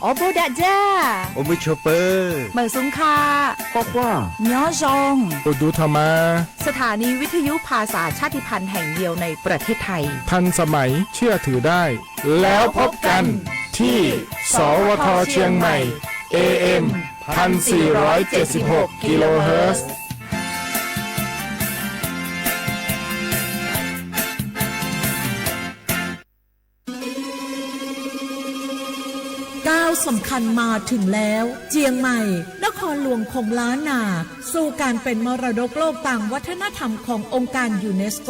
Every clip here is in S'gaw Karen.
အီဘိဒၣ်ဒၣ်, အိၣ်မုာ်ဆိးပၢၤ, မုာ်ဆူၣ်ခါ, ကွၢ်ကွၢ်, ညီယီၢ်, အိၣ်ဒူထီၣ်မး, สถานีวิทยุภาษาชาติพันธุ์แห่งเดียวในประเทศไทย ทันสมัย เชื่อถือได้ แล้วพบกันที่ สวท เชียงใหม่ เอเอ็ม พันสี่ร้อยเจ็ดสิบหก กิโลเฮิรตซ์ ก้าวสำคัญมาถึงแล้ว เจียงใหม่ นครหลวงของล้านนา สู่การเป็นมรดกโลกตามวัฒนธรรมขององค์การยูเนสโก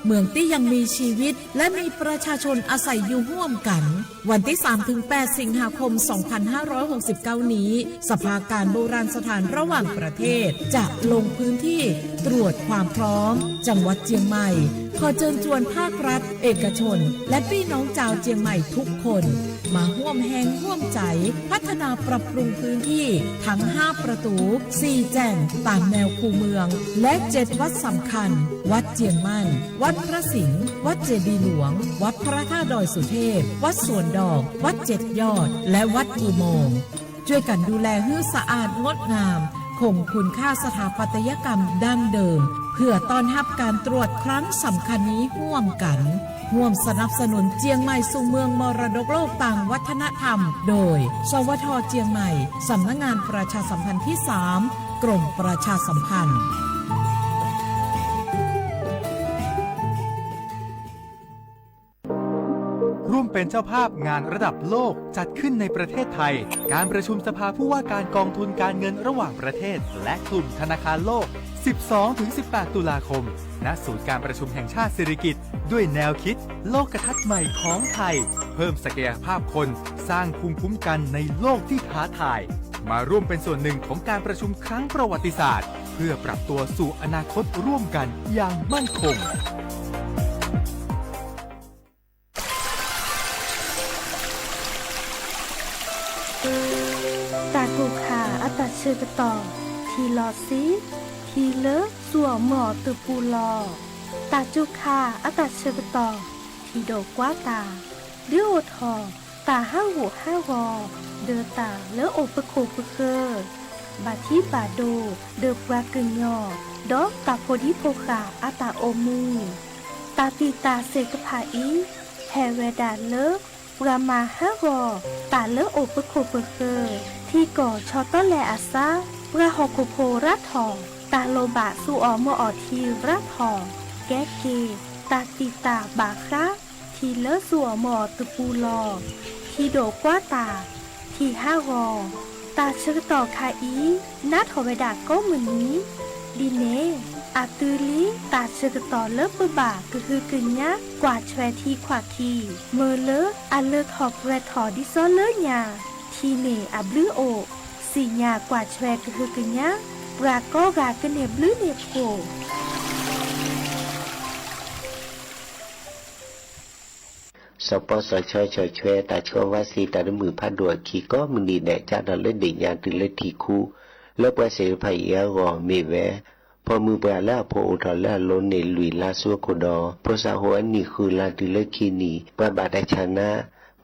เมืองที่ยังมีชีวิต และมีประชาชนอาศัยอยู่ร่วมกัน วันที่สามถึงแปด สิงหาคม สองพันห้าร้อยหกสิบเก้า นี้ สภาการโบราณสถานระหว่างประเทศ จะลงพื้นที่ตรวจความพร้อม จังหวัดเจียงใหม่ ขอเชิญชวนภาครัฐ เอกชน และพี่น้องชาวเจียงใหม่ทุกคน มาร่วมแฮงร่วมใจ๋ พัฒนาปรับปรุงพื้นที่ทั้ง ห้า ประตู สี่ แจ่ง ตามแนวคูเมือง และ เจ็ด วัดสำคัญ วัดเจียงมั่น วัดพระสิงห์ วัดเจดีย์หลวง วัดพระธาตุดอยสุเทพ วัดสวนดอก วัดเจ็ดยอด และวัดอุโมงค์ ช่วยกันดูแลหื้อสะอาดงดงาม คงคุณค่าสถาปัตยกรรมดั้งเดิม เพื่อต้อนรับการตรวจครั้งสำคัญนี้ร่วมกัน ร่วมสนับสนุนเจียงใหม่สู่เมืองมรดกโลกตามวัฒนธรรม โดย สวท เจียงใหม่ สำนักงานประชาสัมพันธ์ที่ สาม กรมประชาสัมพันธ์ ร่วมเป็นเจ้าภาพงานระดับโลกจัดขึ้นในประเทศไทย การประชุมสภาผู้ว่าการกองทุนการเงินระหว่างประเทศ และกลุ่มธนาคารโลก สิบสองถึงสิบแปด ตุลาคม ณ ศูนย์การประชุมแห่งชาติสิริกิติ์ ด้วยแนวคิด โลกทัศน์ใหม่ของไทย เพิ่มศักยภาพคน สร้างภูมิคุ้มกันในโลกที่ท้าทาย มาร่วมเป็นส่วนหนึ่งของการประชุมครั้งประวัติศาสตร์ เพื่อปรับตัวสู่อนาคตร่วมกันอย่างมั่นคง တၢ်ကူၣ်ခၣ်အတၢ်ဆၢကတီၢ် ထံၣ်လီၤဆံ ထံလၢသူၣ်အီၣ်မၢအီၣ်တပူၤလီၤ. တၢ်ကူၣ်ခၣ်အတၢ်ဆၢကတီၢ် ထံၣ်ဒိးကွၢ်တၢ် ဒုးအိၣ်ထီၣ် တၢ်ဟးဂူာ်ဟးဂီၤ ဒီးတၢ်လၢအိၣ်ပခိၣ်ပဃၢၤ ဘၣ်ထံဘၣ်ဒိ ဒီးပှၤကညီ ဒီးတၢ်ဖိဒံဖိဃာ်အတၢ်အိၣ်မူ တၢ်တံာ်တာ်သ့ၣ်တဖၣ်အံၤ ဟဲဝဲဒၣ်လၢ ပှၤမၤဟးဂီၤ တၢ်လၢအိၣ်ပခိၣ်ပဃၢၤ ထံကီၢ်ဆီတလဲအစါ ပှၤဟီၣ်ခိၣ်ဖိရါထီၣ် တၢ်လိၣ်ဘၣ်သူၣ်အီၣ်မၢအီၣ်ထံရါထီၣ် ကဲက့ၤ တၢ်တံာ်တာ်ဘၣ်ဃး ထံလၢသူၣ်အီၣ်မၢအီၣ်တပူၤလီၤ. ထံဒိးကွၢ်တၢ် ထံဟးဂီၤ တၢ်ဆၢကတီၢ်ခါအံၤ နးထီၣ်ဝဲဒၣ်ကိးမုၢ်နံၤ ဒ်န့ၣ် အသုလံ တၢ်ဆၢကတီၢ်လၢပဘၣ်ကဟုကညး ကွၢ်ဆွဲထံခွးခံ မၢလၢအလၢထီၣ်ပှဲၤထီၣ်ဒ်စီလၢညါ ထံန့ၣ်အဘျုးအိၣ် စံၣ်ညါကွၢ်ဆွဲကဟုကညး ပှၤကိးဂၤကန့ၢ်ဘျုးန့ၢ်ဖှိၣ် စီၤပီစီၤဆၢ ဆီၣ်ဆွဲတၢ်ဆှၢဝါစံ တၢ်တမုာ်ဖးဒိၣ်အခံကိးမုၢ်နံၤဒဲး ကၢ်ထီၣ်လၢဒ့ၣ်ညါတုၤလၢထံခူ လၢပှၤသ့ၣ်တဖၣ်အံၤအဂီၢ်မ့ၢ်ဝဲ ဖိမုၣ်ပှၢ်လၢအဖိအိၣ်ထီၣ်လၢအလိၤန့ၣ် လွံၢ်လါဆူအခိၣ်ဒီး ဖိစးဟိုအနံၣ်ဃုလါတုၤလၢခံနံၣ် ပှၤဘၣ်တၢ်ဆါနါ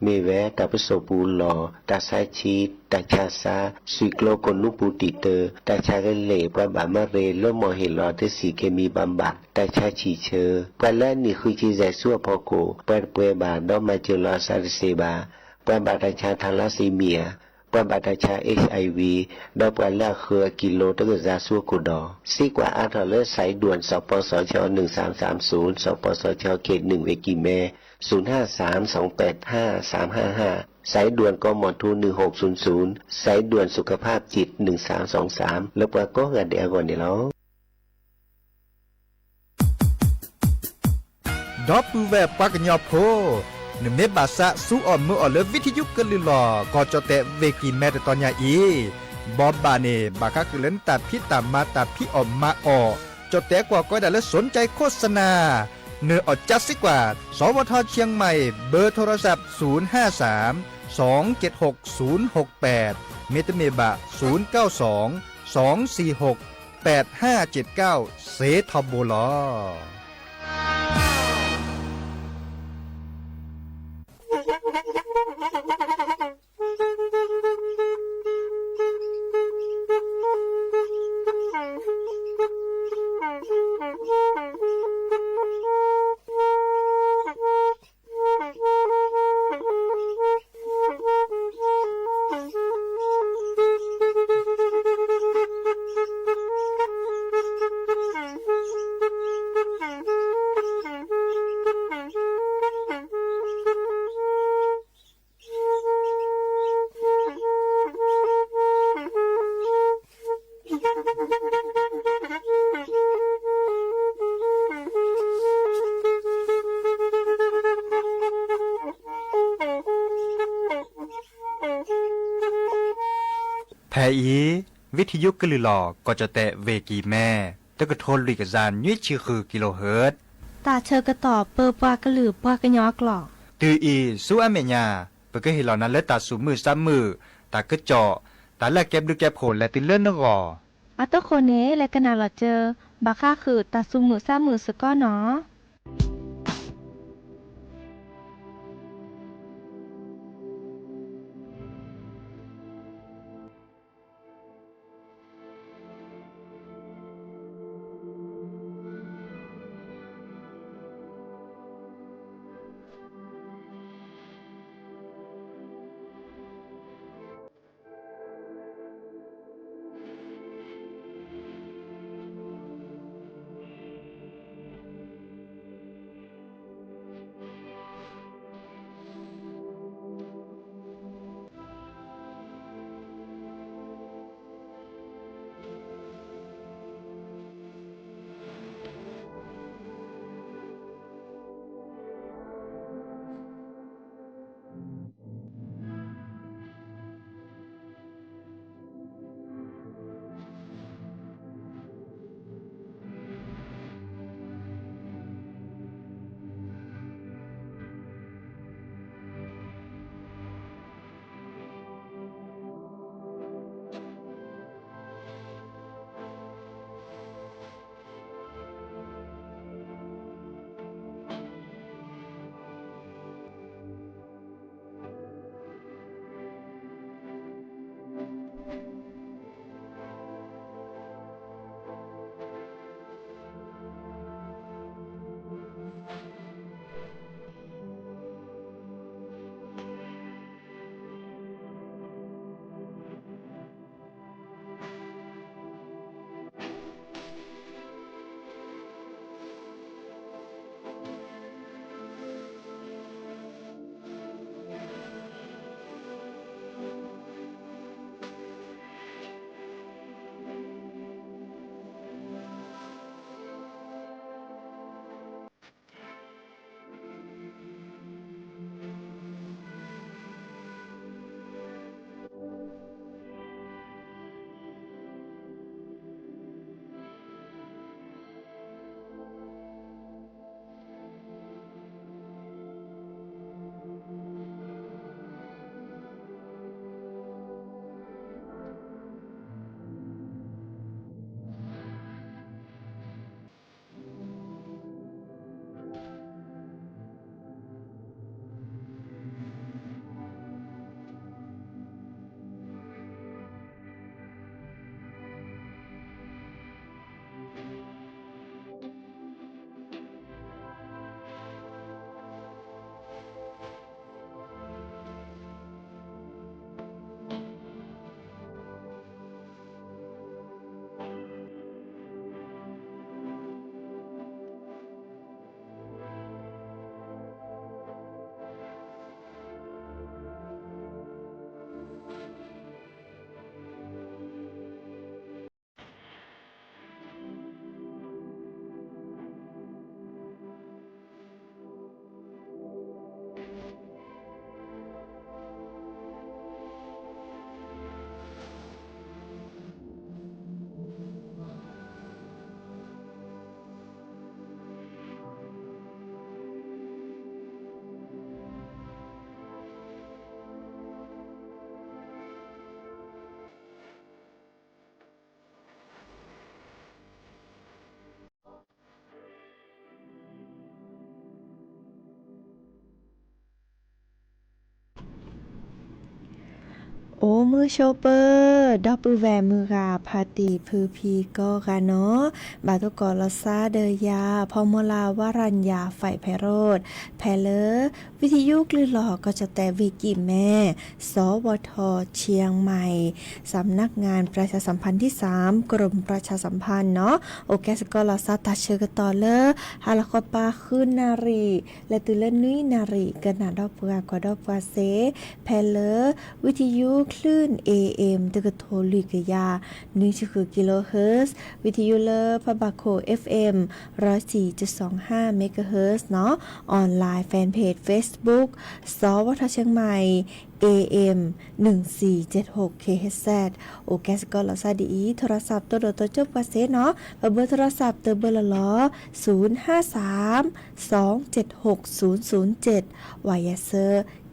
မ့ၢ်ဝဲတၢ်ပစိာ်ပူၤလီၢ်, တၢ်ဆါဆံ, တၢ်ဆါစါ, စွံၣ်ကျိကိၣ်နူပူၤတံာ်တၢ, တၢ်ဆါကလဲၢ်, ပှၤဘၣ်မၤရ့လၢမီၢ်ဟ့ၣ်လီၤတဆံး ကမံၤဘၣ်ဘၣ်, တၢ်ဆါဆံၣ်ဆၢ, ပှၤလၢအနံၣ်ဃုဆံယဲၢ်ဆူအဖီခိၣ် ပှၤတပှဲၤဘၣ် ဒီးမၤစၢၤလီၤအသးတသ့ဘၣ်, ပှၤဘၣ်တၢ်ဆါထါလါစ့မံယၤ, ပှၤဘၣ်တၢ်ဆါ HIV ဒီးပှၤလၢအဃၢၤအကံလိတကဇါဆူအခိၣ်ဒီး စံးကွၢ်အါထီၣ်လၢ สายด่วน สปสช หนึ่งสามสามศูนย์ สปสช เขตหนึ่ง เวกีแม ศูนย์ห้าสาม สองแปดห้า สามห้าห้า สายด่วน กมท หนึ่งหกศูนย์ศูนย์ สายด่วนสุขภาพจิต หนึ่งสามสองสาม လၢပှၤကိးဂၤဒဲးအဂီၢ်န့ၣ်လီၤ. ဒီပုၢ်ဝဲၢ်ပှၤကညီဖိ, နမ့ၢ်ဘၣ်သးသူအီၣ်မၢအီၣ်လၢ ဝံထယုကလုၢ်လီၢ် ကီၢ်ကၠီၣ်တဲၣ် ဝ့ၢ်ကံၢ်မဲ တတီၤညါအံၤ, ဘိးဘၣ်န့ၣ် ဘၣ်ဃးဃုာ်လၢနတၢ်ဖံးတၢ်မၤတၢ်ဖံးအီၣ်မၤအီၣ်, ကၠီၣ်တဲၣ်ကွၢ်ကီဒၣ်လၢ สนใจโฆษณา နအီၣ်ကၠါစံးကွၢ် สวท เชียงใหม่ เบอร์โทรศัพท์ ศูนย์ห้าสาม สองเจ็ดหก ศูนย์หกแปด မ့တမ့ၢ်ဘၣ် ศูนย์เก้าสอง สองสี่หก แปดห้าเจ็ดเก้า စ့ထီဘိလီၤ. ဖဲအံၤ ဝံထယုကလုၢ်လီၢ် ကီၢ်ကၠီၣ်တဲၣ် ဝ့ၢ်ကံၢ်မဲ တကထိလွံၢ်ကယၤ နွံဆံဃုကံလိဟၢၣ် တၢ်ဆၢကတီၢ်ပၢပှၤကလုာ်ပှၤကညီအကျိာ် တုၤအံၤဆူအမဲာ်ညါ ပကဟ့ၣ်လီၤနၤလၢတၢ်သူၣ်မုာ်သးမုာ်, တၢ်ကစီၣ်, တၢ်လၢအကဲဘျုးကဲဖှိၣ်လဲၤတုၤလၢနဂီၢ်. အဃိန့ၣ် လဲၤကနၣ်လီၤစၢၤ ဘၣ်ဃးဃုာ်တၢ်သူၣ်မုာ်သးမုာ်စ့ၢ်ကီးနီၤ. အိၣ်မုာ်ဆိးပၢၤ ဒီပုၢ်ဝဲၢ်မုၢ်ဂၤဖါတံၢ်ဖုဖံကိးဂၤနီၤ, ဘၣ်သကိးလီၤသးဒီးယၤ ဖီမီလၤ ဝရၣ်ညၣ် ဖဲးဖဲးရိၣ် ဖဲလၢ ဝံထယုကလုၢ်လီၢ်ကီၢ်ကၠီၣ်တဲၣ် ဝ့ၢ်ကံၢ်မဲ စီၤဝီၤထီၣ် เชียงใหม่ สำนักงานประชาสัมพันธ์ที่สาม กรมประชาสัมพันธ์နီၤ, အိၣ်ကဲသကိးလီၤသးတၢ်ဆၢကတီၢ်လၢ ဟါလီၤဃီပၤဃုနၣ်ရံၣ် လဲၤတုၤလၢနွံနၣ်ရံၣ် ကနၣ်ဒီပုၢ်ဝဲၢ်ကွၢ်ဒီပုၢ်ဝဲၢ်သ့ ဖဲလၢ ဝံထယုကလုၢ် เอเอ็ม တကထိလွံၢ်ကယၤ နွံဆံဃု kilohertz, ဝံထယုလၢဖးဘၣ်ခိၣ် เอฟเอ็ม ร้อยสี่จุดสองห้า megahertzနီၤ, online fanpage Facebook စီၤဝီၤထီၣ် เชียงใหม่ A M หนึ่งสี่เจ็ดหก K H Z အိၣ်ကဲစ့ၢ်ကီးလီၤဆီဒ်အံၤ, โทรศัพท์ တိၢ်ဒိၣ်တိၢ်ကၠိၣ်ပှၤစ့ၢ်နီၤ, ပ เบอร์โทรศัพท์ တၢ်ဘၢလီၤလီၤ, ศูนย์ห้าสาม สองเจ็ดหก ศูนย์ศูนย์เจ็ด ဝးယဲၢ်ဆၢ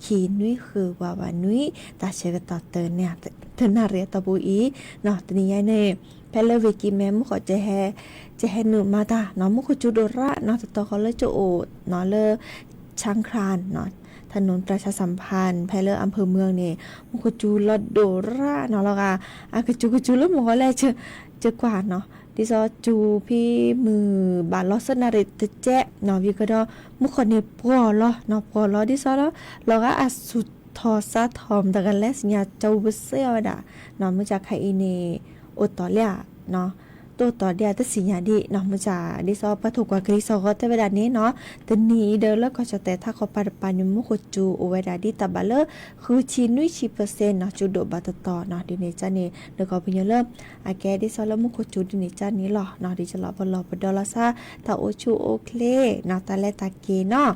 ခံနွံဃု ဝးဝးနွံ, တၢ်ဆၢကတီၢ်တၢ်နၣ်ရံၣ်အတီၢ်ပူၤအံၤ, တနံၤညါန့ၣ် ဖဲလၢဝ့ၢ်ကံၢ်မဲ မူခိၣ် ကဟဲနုာ်မၤတၢ်နီၤ, မူခိၣ်စူၤဒိၣ်ရၣ်နီၤ, တတီၤဃီလၢကၠိအိၣ်နီၤလၢ ช้างคลานနီၤ, ถนนประชาสัมพันธ์ ဖဲလၢ อำเภอเมือง န့ၣ်, မူခိၣ်စူၤလီၤဒိၣ်ရၣ်နီၤလီၤဂာ်, အကစူၤကစူၤလၢမုၢ်ဂီၤလဲၣ် ကကွၢ်နီၤ, ဒ်သိးစူၤဖဲမုၢ်ဘၣ်လီၤဆၢနၣ်ရံၣ်တကဲနီၤ, ဝံၤကဒီး မူခိၣ်န့ၣ်ပှီၢ်လီၤနီၤ, ပှီၢ်လီၤဒ်သိးလီၤဂာ်အစူၤထီၣ်စးထီၣ် မတၤကလဲၤသ့ၣ်ညါ ကၠိပူၤစ့ၢ်အီၤဝဲဒၣ်နီၤ, မုၢ်ကခါအံၤန့ၣ် အိၣ်တီၢ်လံဧါ တအိၣ်တီၢ်ဒံးဧါ တသ့ၣ်ညါဒံးနီၤ, မုၢ်က ဒ်သိးပှၤထိၣ်ကွၢ်ကလံၤစိးဂီၤတဲဝဲဒၣ်န့ၣ်နီၤ, တနံၤအံၤဒီးလၢကီၢ်ကၠီၣ်တဲာ်ထးခီပၤတပၤန့ၣ် မူခိၣ်စူၤအိၣ်ဝဲဒၣ်ဒ်တၢ်ဘၣ်လၢ ဃုဆံနွံဆံ percent နီၤ, စူၤဒိၣ်ဘၣ်တတီၤနီၤ, ဒ်န့ၣ်ကန့ၣ် နကီၢ်ပူၤညီလၢ အကဲဒ်သိးလၢမူခိၣ်စူၤဒ်န့ၣ်ကန့ၣ်လီၤနီၤ, ဒ်ကလီၤပလီၢ်ပဒီလီၤဆါ တၢ်အိၣ်ဆူၣ်အိၣ်ချ့နီၤ, တၢ်လဲၤတၢ်က့ၤနီၤ,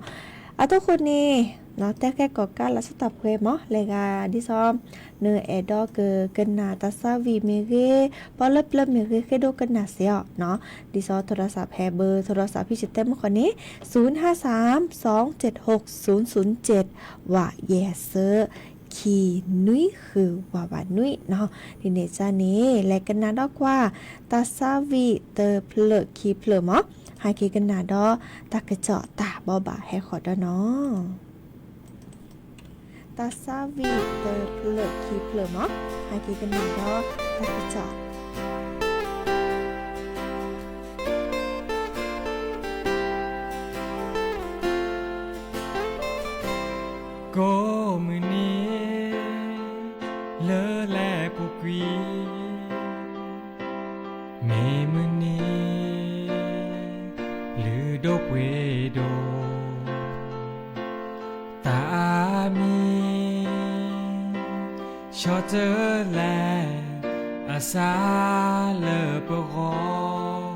အတိၢ်ဃိန့ၣ် တဲဃဲကီၢ်ကးလၢဆၢတၢ်ဖှဲမး လဲၤဂၤဒ်သိး နအဲၣ်ဒိးကကနၣ်တၢ်သးဝံၣ်မ့ၢ်ဂ့ၤ, ပီလၢပျၢၤမ့ၢ်ဂ့ၤ ဃ့ဒိကနၣ်စ့ၢ်အီၤနီၤ, ဒ်သိး โทรศัพท์ ဖဲ เบอร์โทรศัพท์ ဖဲယတဲမုၢ်ဃီန့ၣ် ศูนย์ห้าสาม สองเจ็ดหก ศูนย์ศูนย์เจ็ด ဝးယဲၢ်ဆၢ ခံနွံဃု ဝးဝးနွံနီၤ, ဒ်န့ၣ်ကန့ၣ် လဲၤကနၣ်ဒီးကွၢ် တၢ်သးဝံၣ်တဖျၢၣ်ခံဖျၢၣ်မး, ဟဲက့ၤကနၣ်ဒီးတၢ်ကစီၣ်တၢ်ဘိးဘၣ်ဟဲဃီၤဒီးနီၤ, တၢ်သးဝံၣ်တဖျၢၣ်ခံဖျၢၣ်မး, ဟဲက့ၤကနၣ်ဒီးတၢ်ကစီၣ် ကိးမုၢ်နံၤ လၢလဲၤပူၤကွံာ်, မ့ၢ်မုၢ်နံၤ လုၢ်ဒိၣ်ပှ့ၤဒိၣ်, တၢ်အါမံၤ ဆီတလဲ အစၢလၢပဂီၢ်,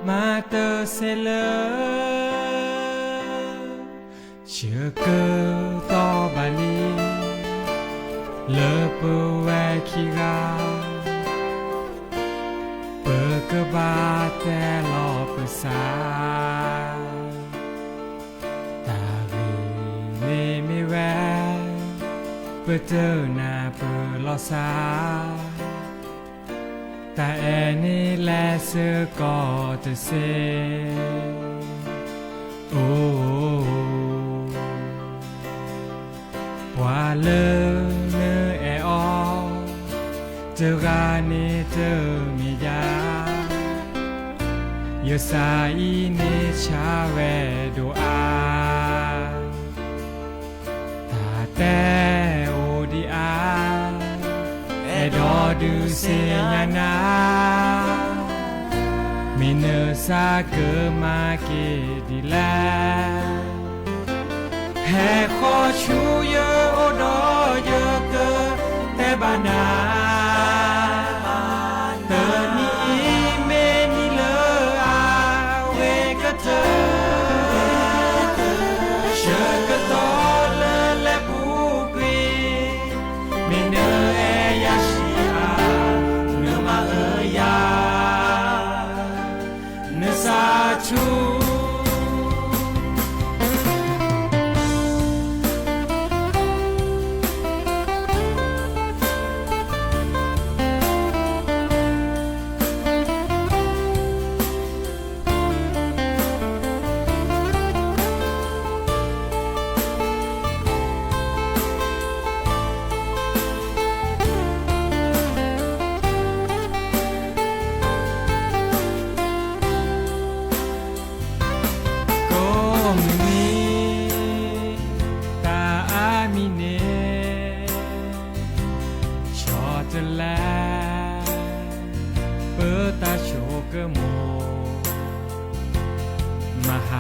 မၤတစဲးလၢ ဆၢကတီၢ်ဘၣ်လံ လၢပဝဲခံဂၤ, ပကဘၣ်တဲလီၤပသး, တၢ်ဂ့ၢ်န့ၣ်မ့ၢ်ဝဲ ပတနၢ်ပၢၢ်လီၤစၢ် တၢ်အဲၣ်န့ၣ်လဲၤဆၢကီးတစဲး, အိ, ပှၤလၢနအဲၣ်အီၤ တဂၤန့ၣ်တမ့ၢ်ယၤ, ယသးအံၤန့ၣ်ဆါဝဲဒိၣ်အါ တၢ်တဲအိၣ်ဒံးအါ, အဲၣ်ဒိးဒုးသ့ၣ်ညါနၤ, မ့ၢ်နသးကမၤက့ၤဒ်လဲၣ်, ဟဲဃီဆူယအိၣ်ဒီးယကတဲဘၣ်နၤ တနံၤအံၤမ့ၢ်နံၤလၢအဝဲကတၢၢ်, ဆၢကတီၢ်လၢလဲၤပူၤကွံာ်, မ့ၢ်နအဲၣ်ယၤဆံးဧါ, နမၤအၢယၤ, နသးဆူ ကိးမုၢ်နံၤ တၢ်အါမံၤန့ၣ် ဆီတလဲ ပတၢ်ဆိကမိၣ် မၤ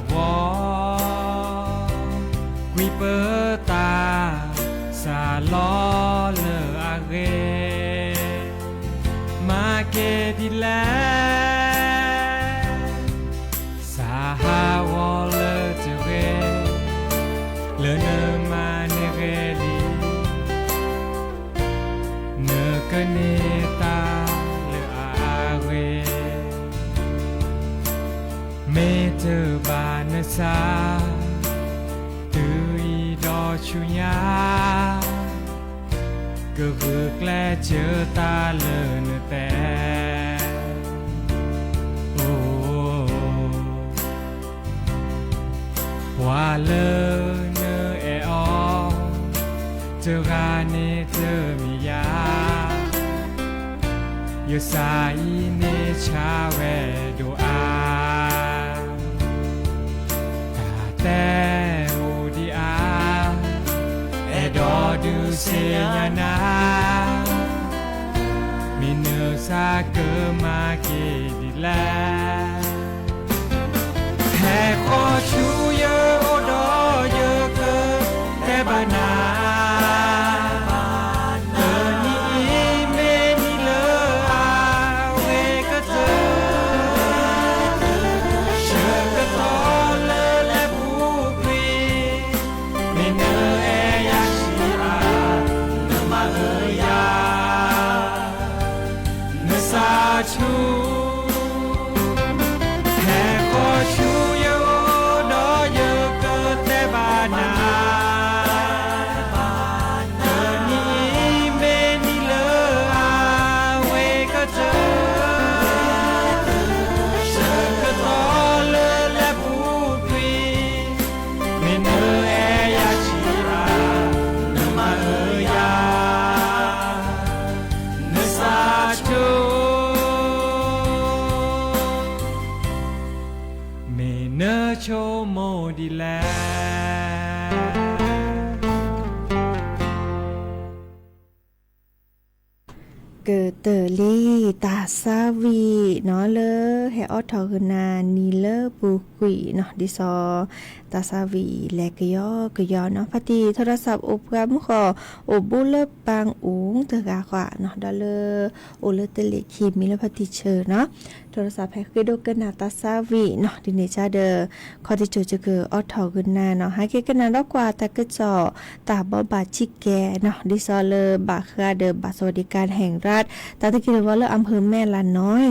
ဟးဂီၤ ကွံာ်ပတၢ်စၢ်လီၤလၢအဂ့ၤ မၤက့ၤဒ်လဲၣ် စၢ်ဟးဂီၤလၢတဂ့ၤ လၢနမၤန့ၢ်ဂ့ၤ ဘၣ်နဆၣ်, တုၤအံၤဒီးဆူညါ, ကဂုာ်ကျဲးစၢးတၢ်လၢနတဲ, အိ, ပှၤလၢနအဲၣ်အီၤ, တဂၤန့ၣ်တမ့ၢ်ယၤ, ယစၢ်အံၤန့ၣ်ဆါဝဲဒိၣ်အါ, တၢ်တဲအိၣ်ဒံးအါ, အဲၣ်ဒိးဒုးသ့ၣ်ညါနၤ, မ့ၢ်နသးကမၤက့ၤဒ်လဲၣ်. ဟဲဃီဆူယအိၣ်ဒီးယကတဲဘၣ်နၤ, တနံၤအံၤမ့ၢ်နံၤလၢအဝဲကတၢၢ်, ဆၢကတီၢ်လၢလဲၤပူၤကွံာ်, မ့ၢ်နအဲၣ်ယၤဆံးဧါ, နမၤအၢယၤ နသးဆူ, ဟဲဃီဆူယအိၣ်ဒီးယကတဲဘၣ်နၤ, တနံၤအံၤမ့ၢ်နံၤလၢအဝဲကတၢၢ်, ဆၢကတီၢ်လၢလဲၤပူၤကွံာ်, မ့ၢ်နအဲၣ်ယၤဆံးဧါ, နမၤအၢယၤ နသးဆိ, မ့ၢ်နဆိကမိၣ်ဒ်လဲၣ်. ကတၢၢ်လံတၢ်သးဝံၣ်နီၤ လၢဟဲအိးထီၣ်ဂုာ်နၤနံၤလၢပူၤကွံာ်နီၤ ဒ်သိး တၢ်သးဝံၣ်လဲၤကယီကယီနီၤ ဖါတံၢ် ထိၣ်တၢ်သးအိၣ်ပှၤမုၣ်ဃီ အိၣ်ဘူးလၢပၢ်အူတဂၤဃီနီၤ ဒီးလၢ အိၣ်လၢတလ့ၣ်ခံမံၤလၢဖါတံၢ်ဆၢနီၤ ထိၣ်တၢ်သးဖဲဃ့ဒိကနၣ်တၢ်သးဝံၣ်နီၤ ဒ်န့ၣ်ကဒီး ခီတစိၤကကအိးထီၣ်ဂုာ်နၤနီၤ ဟဲက့ၤကနၣ်ဒီးကွၢ်တၢ်ကစီၣ် တၢ်ဘိးဘၣ်ဆံးကဲနီၤ ဒ်သိးလၢဘၣ်ဃးဒီး บัตรสวัสดิการแห่งรัฐ တၢ်တက့ၢ်တဝီလၢ อำเภอแม่ละน้อย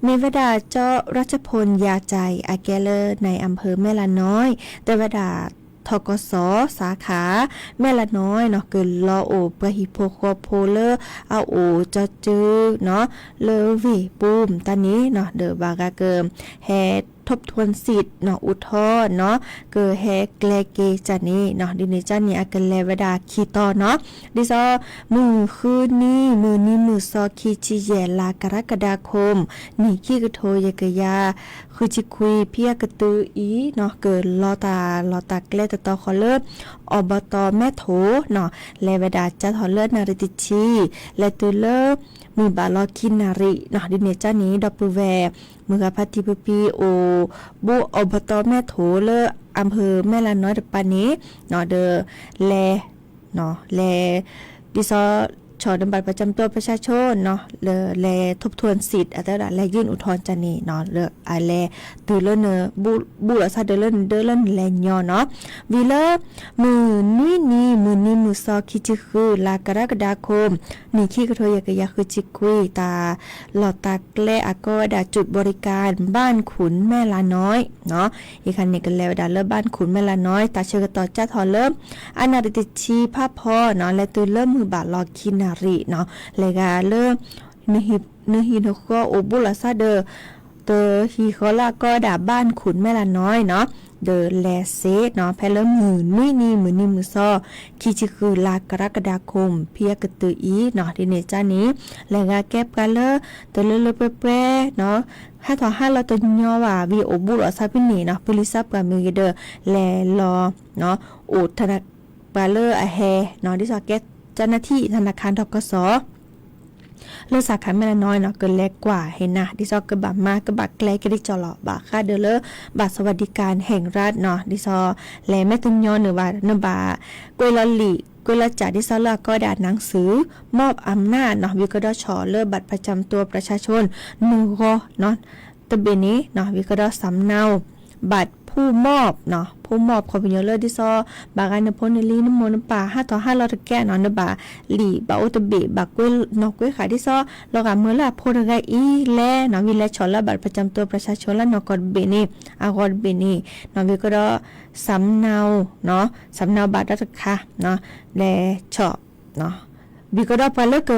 နီၤ မ့ၢ်ဝဲဒၣ် เจ้าราชพล ยาใจ အကဲလၢ ในอำเภอแม่ละน้อย တဲဝဲဒၣ် ทกส สาขา แม่ละน้อยနီၤ ကလီၤအိၣ်ပှၤဟံၣ်ဖိဃီဖိလၢအအိၣ်ကၠီစုနီၤ လၢဝ့ၢ်ပူၤတၢ်န့ၣ်နီၤ ဒီးဘၣ်ဂၤက ဟဲ ทบทวนสิทธิ์နီၤ อุทธรณ์နီၤ ကဟဲကျဲက့ၤတၢ်န့ၣ်နီၤ ဒ်န့ၣ်ကန့ၣ် အကလဲၤဝဲဒၣ်ခံတီၤနီၤ ဒ်သိး မုၢ်ဃုနံၤ မုၢ်နံၤမုၢ်သီ ခံဆံယဲၢ်လါ กรกฎาคม နံၣ်ခံကထိယဲၢ်ကယၤ ဃုဆံခွံ ဖဲအကတုၤအံၤနီၤ ကလီၤတၢ်လီၢ်တၢ်ကျဲတတီၤဃီလၢ อบต.แม่โถနီၤ လဲၤဝဲဒၣ်ကၠါထီၣ်လၢနၣ်ရံၣ်တဆံ လဲၤတုၤလၢ မုၢ်ဘၣ်လီၤခံနၣ်ရံၣ်နီၤ ဒ်န့ၣ်ကန့ၣ် ဒီပုၢ်ဝဲၢ် မုၢ်ဂၤဖါတံၢ်ဖံဖံအိၣ် ဘူး อบต.แม่โถ လၢ อำเภอแม่ละน้อย တပၤန့ၣ်နီၤ ဒီးလဲၤ လဲၤ ဒ်သိး ဆီၣ်နဘၣ်ပၢ်ကၠီမတီၢ်ပၢဆါဆိနီၤ လဲၤ ทบทวนสิทธิ์ အတဲဝဲဒၣ် လဲၤยื่นอุทธรณ์ တၢ်န့ၣ်နီၤ လၢအလဲၤတုၤလၢန ဘူးလီၤဆၣ်ဒၢးလၢနဒၢလၢနလဲၤညီနီၤ ဝံၤလၢ မုၢ်နွံနံၤ မုၢ်နံၤမုၢ်သီ ခံဆံဃု လါ กรกฎาคม နံၣ်ခံကထိယဲၢ်ကယၤဃုဆံခွံ တၢ်လီၢ်တၢ်ကျဲအကိးဝဲဒၣ် จุดบริการบ้านขุนแม่ละน้อยနီၤ အံၤခါန့ၣ် ကလဲၤဝဲဒၣ်လၢ บ้านขุนแม่ละน้อย တၢ်ဆၢကတီၢ်ကၠါထီၣ်လၢ အနၣ်ရံၣ်တဆံဖးဖီနီၤ လဲၤတုၤလၢမုၢ်ဘၣ်လီၤခံနၣ်ရံၣ်နီၤ လဲၤဂၤလၢ နဟံၣ်နဃီအိၣ်ဘူးလီၤဆၣ်ဒၢး တဟံၣ်ဃီလၢအကိးဝဲဒၣ် บ้านขุนแม่ละน้อยနီၤ ဒီးလဲၤစ့ၢ်နီၤ ဖဲလၢမုၢ်နွံနံၤ မုၢ်နံၤမုၢ်သီ ခံဆံဃု လါ กรกฎาคม ဖဲအကတုၤအံၤနီၤ ဒ်န့ၣ်ကန့ၣ် လဲၤဂၤကဲပှၤလၢ တလၢလၢပှဲၤပှဲၤနီၤ ဟးထီၣ်ဟးလီၤတညီဘၣ် ဝံၤအိၣ်ဘူးလီၤဆၣ်ဖဲန့ၣ်နီၤ ပလံၤစၢ်ပှၢ်မ့ၢ်ဂ့ၤဒီး လဲၤလီၤ အိၣ် ပှၤလၢအဟဲနီၤ ဒ်သိးကဲ เจ้าหน้าที่ธนาคาร ทกส လၢ สาขาแม่ละน้อยနီၤ ကလဲၤကွၢ်ဟ့ၣ်နၤ ဒ်သိးကဘၣ်မၤကဘၣ်ကျဲကဒ်ကၠီလီၤ ဘၣ်ဃးဒီးလၢ บัตรสวัสดิการแห่งรัฐနီၤ ဒ်သိး လဲၤမ့ၢ်တညီန့ၣ်ဘၣ် နဘၣ်ကွဲးလီၤလံာ် ကွဲးလီၤစၢ် ဒ်သိးလၢအကိးဝဲဒၣ် หนังสือมอบอำนาจနီၤ ဝံၤကဒီးဆီၣ်လၢ บัตรประจำตัวประชาชน နဂီၤနီၤ တဘ့ၣ်န့ၣ်နီၤ ဝံၤကဒီး สำเนาบัตรผู้ ဖူမီၣ်နီၤ, ဖူမီၣ် ခီပညီလၢဒ်သိး ဘၣ်ဂၤနဖိနလံၤ နမိၢ်နပၢ် ဟးထီၣ်ဟးလီၤတကဲနီၤ, နဘၣ်လံာ်ဘၣ်အိၣ်တဘ့ၣ် ဘၣ်ကွဲးနီၣ်ကွဲးဃာ်ဒ်သိး လီၤဂာ်မုာ်လၢအဖိတဂၤအံၤလဲၣ်နီၤ, ဝံၤလဲၤဆီၣ်လၢ บัตรประจำตัวประชาชน လၢနီၢ်ကီၢ်တဘ့ၣ်န့ၣ် အဂီၢ်တဘ့ၣ်န့ၣ်နီၤ, ဝံၤကဒီး စးမနါအိၣ်နီၤ, စးမနါဘၣ်ဒီးတခါနီၤ, လဲၤဆီၣ် ဝံၤကဒီးပှၤလၢက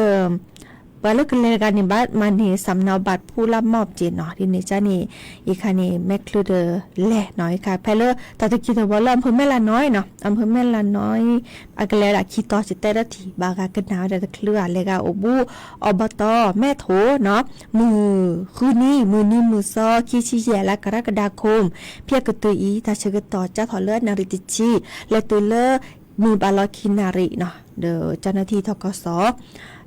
ပှၤလၢကလဲၤတဂၤန့ၣ် ဘၣ်မၤန့ၢ် စးမနါဘၣ်ဖူလၢမီၣ်ပက့ၤနီၤ, ဒ်န့ၣ်ကန့ၣ် အံၤခါန့ၣ် မဲာ်ချံဒီးလဲၤနီၤ, အံၤခါဖဲလၢတၢ်သက့သဝီလၢ อำเภอแม่ลาน้อยနီၤ, อำเภอแม่ลาน้อย အကလဲၤဝဲဒၣ်ခံတီၤ ကတဲတၢ်ထံၣ် ဘၣ်ဂၤကနၣ်ဝဲဒၣ်တချုးဧါ, လဲၤဂၤအိၣ်ဘူး အီဘတီမဲၣ်ထိနီၤ, မုၢ်ဃုနံၤ မုၢ်နံၤမုၢ်သီ ခံဆံယဲၢ်လါ กรกฎาคม ဖဲကတုၤအံၤ တၢ်ဆၢကတီၢ် ကၢ်ထီၣ်လၢနၣ်ရံၣ်တဆံ လဲၤတုၤလၢ မုၢ်ဘၣ်လီၤခံနၣ်ရံၣ်နီၤ, ဒီး เจ้าหน้าที่ ทกส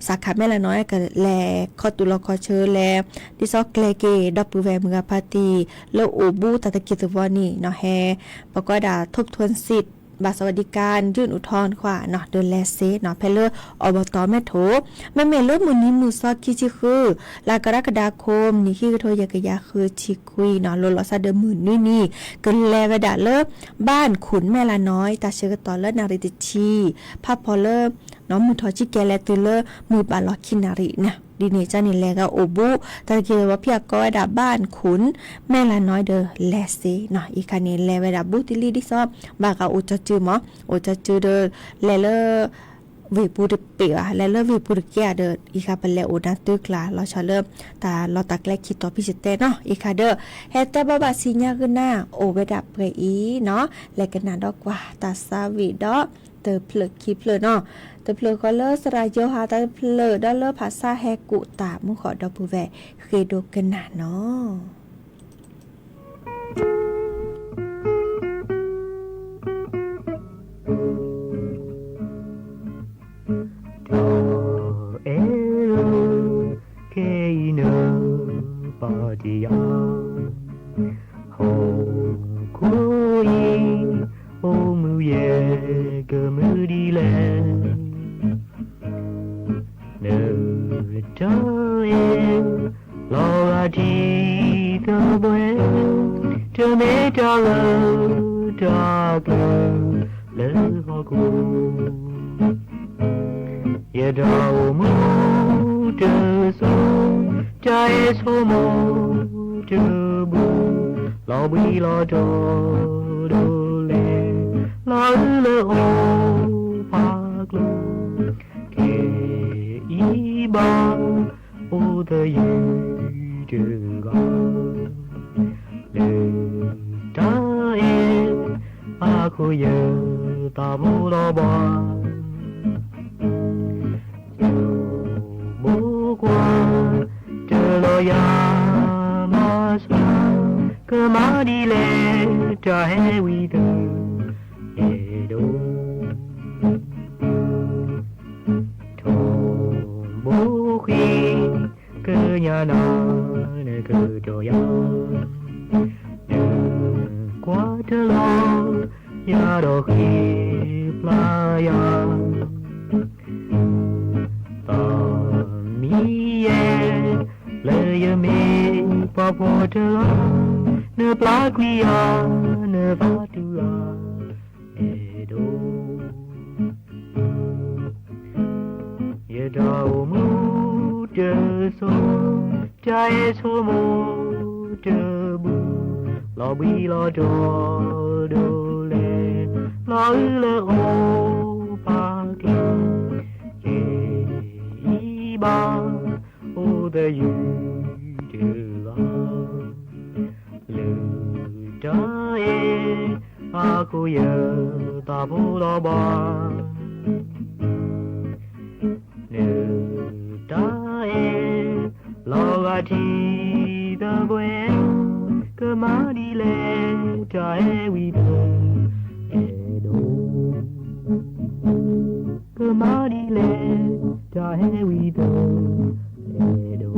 สาขาแม่ลาน้อย ကလဲၤခီတူၢ်လီၤခီဆၢလဲၤ ဒ်သိးကျဲၤက့ၤ ဒီပုၢ်ဝဲၢ်မုၢ်ဂၤဖါတံၢ် လၢအိၣ်ဘူးတၢ်သက့သဝီန့ၣ်နီၤ, ဟဲ ပကိးဝဲဒၣ် ทบทวนสิทธิ์ บัตรสวัสดิการ ยื่นอุทธรณ์ ကွၢ်နီၤ, ဒီးလဲၤစ့နီၤ ဖဲလၢအီဘတီမဲၣ်ထိ, မ့မ့ၢ်လၢမုၢ်နံၤမုၢ်သီခံဆံဃု လါ กรกฎาคม နံၣ်ခံကထိယဲၢ်ကယၤဃုဆံခွံနီၤ, လီၤလီၤဆီဒီးမုၢ်နွံနံၤ ကလဲၤဝဲဒၣ်လၢ บ้านขุนแม่ลาน้อย တၢ်ဆၢကတီၢ်လၢနၣ်ရံၣ်တဆံ ဖးဖီလၢ မုၢ်ထီၣ်ဆံကဲၤ လဲၤတုၤလၢမုၢ်ဘၣ်လီၤခံနၣ်ရံၣ်နီၤ, ဒ်န့ၣ်ကန့ၣ် လဲၤဂၤအိၣ်ဘူး တၢ်သက့သဝီဖဲအကိးဝဲဒၣ် บ้านขุนแม่ลาน้อย ဒီးလဲၤစ့နီၤ, အံၤခါန့ၣ် လဲၤဝဲဒၣ်ဘူးတလံၢ်ဒ်သိး ဘၣ်ဂၤအိၣ်ကၠီစုမး, အိၣ်ကၠီစုဒီး လဲၤလၢ ဝ့ၢ်ပူၤတပ့ၢ်ဘၣ်, လဲၤလၢဝ့ၢ်ပူၤတကဲဧါဒီး အံၤခါပလဲၤအိၣ်နၢ်တုၤကျါ လီၤဆီလၢ တၢ်လီၢ်တၢ်ကျဲခံတီၤဖံးစတဲနီၤ, အံၤခါဒီး ဟဲတဲဘၣ်ဘၣ်ဆံညါကနၣ် အိၣ်ဝဲဒၣ်ပှဲၤအံၤနီၤ, လဲၤကနၣ်ဒီးကွၢ်တၢ်သးဝံၣ်ဒီး တဖျၢၣ်ခံဖျၢၣ်နီၤ, တဖျၢၣ်ဃီလၢသရၣ်ယိၤဟၣ်တၢ်တဖျၢၣ် ဒီးလၢဖးဆါဟဲကူးတၢ်မူဃီဒီပုၢ်ဝဲၢ်ဃ့ဒိကနၣ်နီၤ. Tawv e, khe-i ne, pa ti ya, ho, ku, i, o, mu, ye, ke, mu, di, le, ne, ta, e, lawr, ga, ti, the, bwe, te, me, ta, le, ta, kleu, le, ha, ku. Yada, o, mu, te, so, ta, e, so, mo, te, bu, lawr, bwi, lawr, to, do, le, lawr, u, le, o, pa, klou, ke, i, ba, o, the, yu, te, ga, le, ta, e, a, ko, ye, ta, bo, la, ba. Bo, kwa, te, lo, ya, ma, sa, ke, ma, di, le, ta, he, wi, te, e, do. Tho, bo, khi, ke, nya, na, ne, ke, to, ya. Ne, kwa, te, lo, ya, do, khi, pla, ya. Pa, mi, ye, le, ye, mi, pa, pho, te, la, ne, pla, kwi, ya, ne, fa, tu, ya, e, do. Yada, o, mu, te, so, ta, e, so, mo, te, bu, lawr, bwi, lawr, to, do, le, lawr, u, le, o, pa, klou, ke, i, ba, o, the, yu, te, ga. Le, ta, e, a, ko, ye, ta, bo, la, ba. Ne, ta, e, lawr, ga, ti, the, bwe, ke, ma, di, le, ta, he, wi, te, e, do. Ke, ma, di, le, ta, he, wi, te, e, do.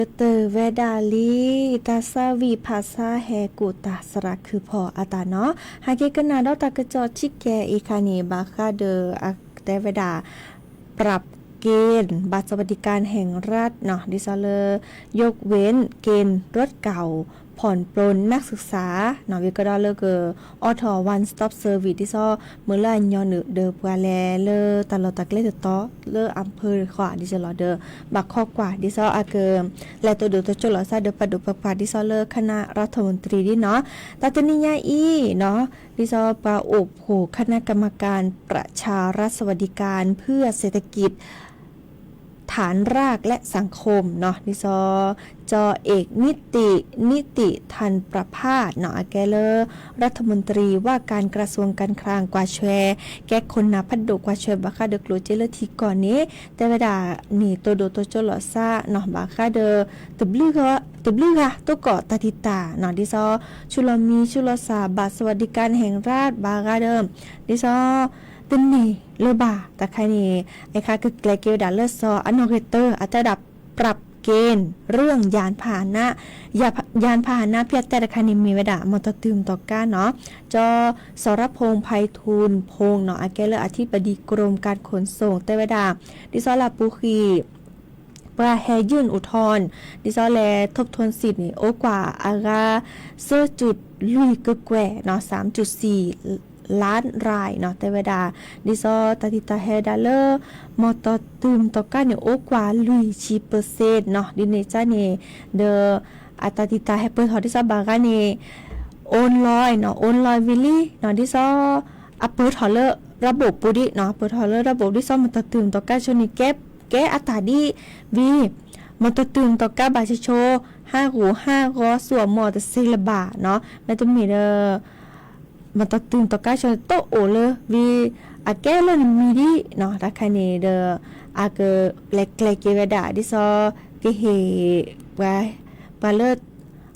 ကတၢၢ်ဝဲဒၣ်လံ တၢ်သးဝံၣ်ဖးဆါဟဲကိးတၢ်သရၣ်ခုဖီအတၢ်နီၤ, ဟဲက့ၤကနၣ်ဒီးတၢ်ကစီၣ်ဆံးကဲအံၤခါန့ၣ် ဘၣ်ဃးဒီးအတဲဝဲဒၣ် ปรับเกณฑ์บัตรสวัสดิการแห่งรัฐနီၤ ဒ်သိးလၢ ยกเว้นเกณฑ์ลดเกณฑ์ผ่อนปลนนักศึกษาနီၤ ဝံၤကဒီးလၢကအိးထီၣ် one stop service ဒ်သိး မ့ၢ်လၢအညီနုၢ်ဒီးပှၤလဲၤလၢတၢ်လီၢ်တၢ်ကျဲတတီၤလၢအဖၢဃီဒ်သိးလီၤဒီး ဘၣ်ခီကွၢ်ဒ်သိးအက လဲၤတိၢ်ဒိၣ်တိၢ်ကၠိလီၤသးဒီးပှၤဒိၣ်ပှၤပှၢ်ဒ်သိးလၢ คณะรัฐมนตรี ဒ်နီၤ, တၢ်တနံၤညါအံၤနီၤ ဒ်သိးပှၤအိၣ်ဖှိၣ် คณะกรรมการประชารัฐสวัสดิการเพื่อเศรษฐกิจ ฐานรากและสังคมနီၤ ဒ်သိး จอเอกนิติ นิติธันประภาสနီၤ အကဲလၢ รัฐมนตรีว่าการกระทรวงการคลัง ကွၢ်ဆွဲ ကဲခိၣ်နၢ်ဖးဒိၣ်ကွၢ်ဆွဲဘၣ်ဃးဒီးကျိၣ်စ့လၢထံကီၢ်န့ၣ် တဲဝဲဒၣ်န့ၣ် တိၢ်ဒိၣ်တိၢ်ကၠိလီၤသးနီၤ ဘၣ်ဃးဒီး တဘျုးဂၤ တဘျုးဂၤ တိၢ်ကီၣ်တၢ်တံာ်တာ်နီၤ ဒ်သိး ဆူၣ်လီၤမံဆူၣ်လီၤစၢ် บัตรสวัสดิการแห่งรัฐ ဘၣ်ဃးဒီး ဒ်သိး တန့ၢ်လၢၤဘၣ် တၢ်ခါန့ၣ် အခါကကျဲၤက့ၤဝဲဒၣ်လၢစီၤ အနီၣ်ဂ့ၤတၢ အတဲဝဲဒၣ် ปรับเกณฑ์เรื่องยานพาหนะ ยานพาหนะ ဖဲအတဲတခါန့ၣ် မ့ၢ်ဝဲဒၣ် မီၣ်တီၣ်တုၤမီၣ်တီၣ်ကါနီၤ ကၠီ สรพงษ์ ไพฑูรย์พงษ์နီၤ အကဲလၢ อธิบดีกรมการขนส่ง တဲဝဲဒၣ် ဒ်သိးလၢအပူၤကွံာ် ပှၤဟဲ ยื่นอุทธรณ์ ဒ်သိးလဲၤ ทบทวนสิทธิ์န့ၣ် အိၣ်ကွၢ်အဂၤ သၢကၠုၢ်လွံၢ်ကကွဲၢ်နီၤ สามจุดสี่ล้านรายနီၤ တဲဝဲဒၣ် ဒ်သိးတၢ်တံာ်တာ်ဟဲဝဲဒၣ်လၢ မီၣ်တီၣ်တုၤမီၣ်တီၣ်ကါန့ၣ် အိၣ်ကွၢ်လွံၢ်ဆံ percent နီၤ ဒ်န့ၣ်ကန့ၣ် ဒီး အတၢ်တံာ်တာ်ဟဲပၢၢ်ထီၣ်ဒ်သိးဘၣ်ဂၤန့ၣ် online နီၤ online ဝံၤလံနီၤ ဒ်သိး အပၢၢ်ထီၣ်လၢ ระบบ ပူၤဒံးနီၤ ပၢၢ်ထီၣ်လၢ ระบบ ဒ်သိးမီၣ်တီၣ်တုၤမီၣ်တီၣ်ကါဆိန့ၣ် ကဲ ကဲအတၢ်ဒ်ဝံၤ မီၣ်တီၣ်တုၤမီၣ်တီၣ်ကါဘၣ်ဆိဆိ ဟးဂူာ်ဟးဂီၤ သူၣ်အီၣ်မီၢ်အီၣ်တသ့လၢၤဘၣ်နီၤ မ့တမ့ၢ်ဒီး မီၣ်တီၣ်တုၤမီၣ်တီၣ်ကါဆိန့ၣ် တအိၣ်လၢဝံၤ အကဲလၢနမံၤဒံးနီၤ တၢ်ခါန့ၣ်ဒီး အကလဲၤကျဲၤက့ၤဝဲဒၣ် ဒ်သိး ကဟ့ၣ် ပှၤ ပှၤလၢ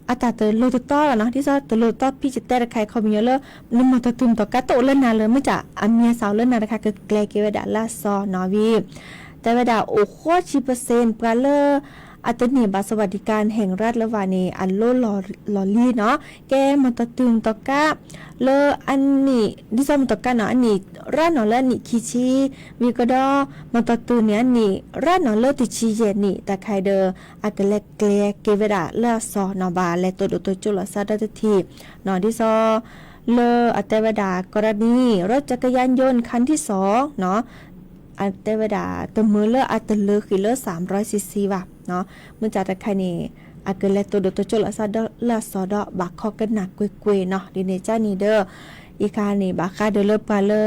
အတၢ်တလိၤတတီလီၤနီၤ ဒ်သိးတလိၤတတီဖံးကတဲတခါအံၤ ခီပညီလၢ နမီၣ်တီၣ်တုၤမီၣ်တီၣ်ကါတအိၣ်လၢနၤလၢၤ မ့ၢ်တၢ်အမံၤအသၣ်အိၣ်လၢနၤတခါ ကကျဲၤက့ၤဝဲဒၣ်လၢအစီနီၤဝံၤ တဲဝဲဒၣ်အိၣ်ဃိးဆံ percent ပှၤလၢ အတန့ၢ်ဘၣ် สวัสดิการแห่งรัฐ လၢၤဘၣ်န့ၣ် အလိၤလီၢ်လံၤနီၤ ကဲမီၣ်တီၣ်တုၤမီၣ်တီၣ်ကါ လၢအနံၣ် ဒ်သိးမီၣ်တီၣ်ကါနီၤ အနံၣ်ရၢနီၤလၢအနံၣ်ခံဆံ ဝံၤကဒီး မီၣ်တီၣ်တုၤန့ၣ် အနံၣ်ရၢနီၤလၢတဆံယဲၢ်နံၣ် တၢ်ခါအံၤဒီး အကလဲၤကျဲၤက့ၤဝဲဒၣ်လၢအစီနီၤ ဘၣ်လဲၤတိၢ်ဒိၣ်တိၢ်ကၠိလီၤသးဒီတထံၣ်နီၤ ဒ်သိး လၢအတဲဝဲဒၣ် กรณีรถจักรยานยนต์คันที่สองနီၤ အတဲဝဲဒၣ် တမၢလၢအတလၢဃံာ်လၢ สามร้อยซีซี ဘၣ်နီၤ မ့ၢ်တၢ်တခါန့ၣ် အကလဲၤတိၢ်ဒိၣ်တိၢ်ကၠိလီၤသးဒီးလၢအစီဒီး ဘၣ်ခီကနၣ်ကွ့ၢ်ကွ့ၢ်နီၤ ဒ်န့ၣ်ကန့ၣ်ဒီး အံၤခါန့ၣ် ဘၣ်ဃးဒီးလၢပှၤလၢ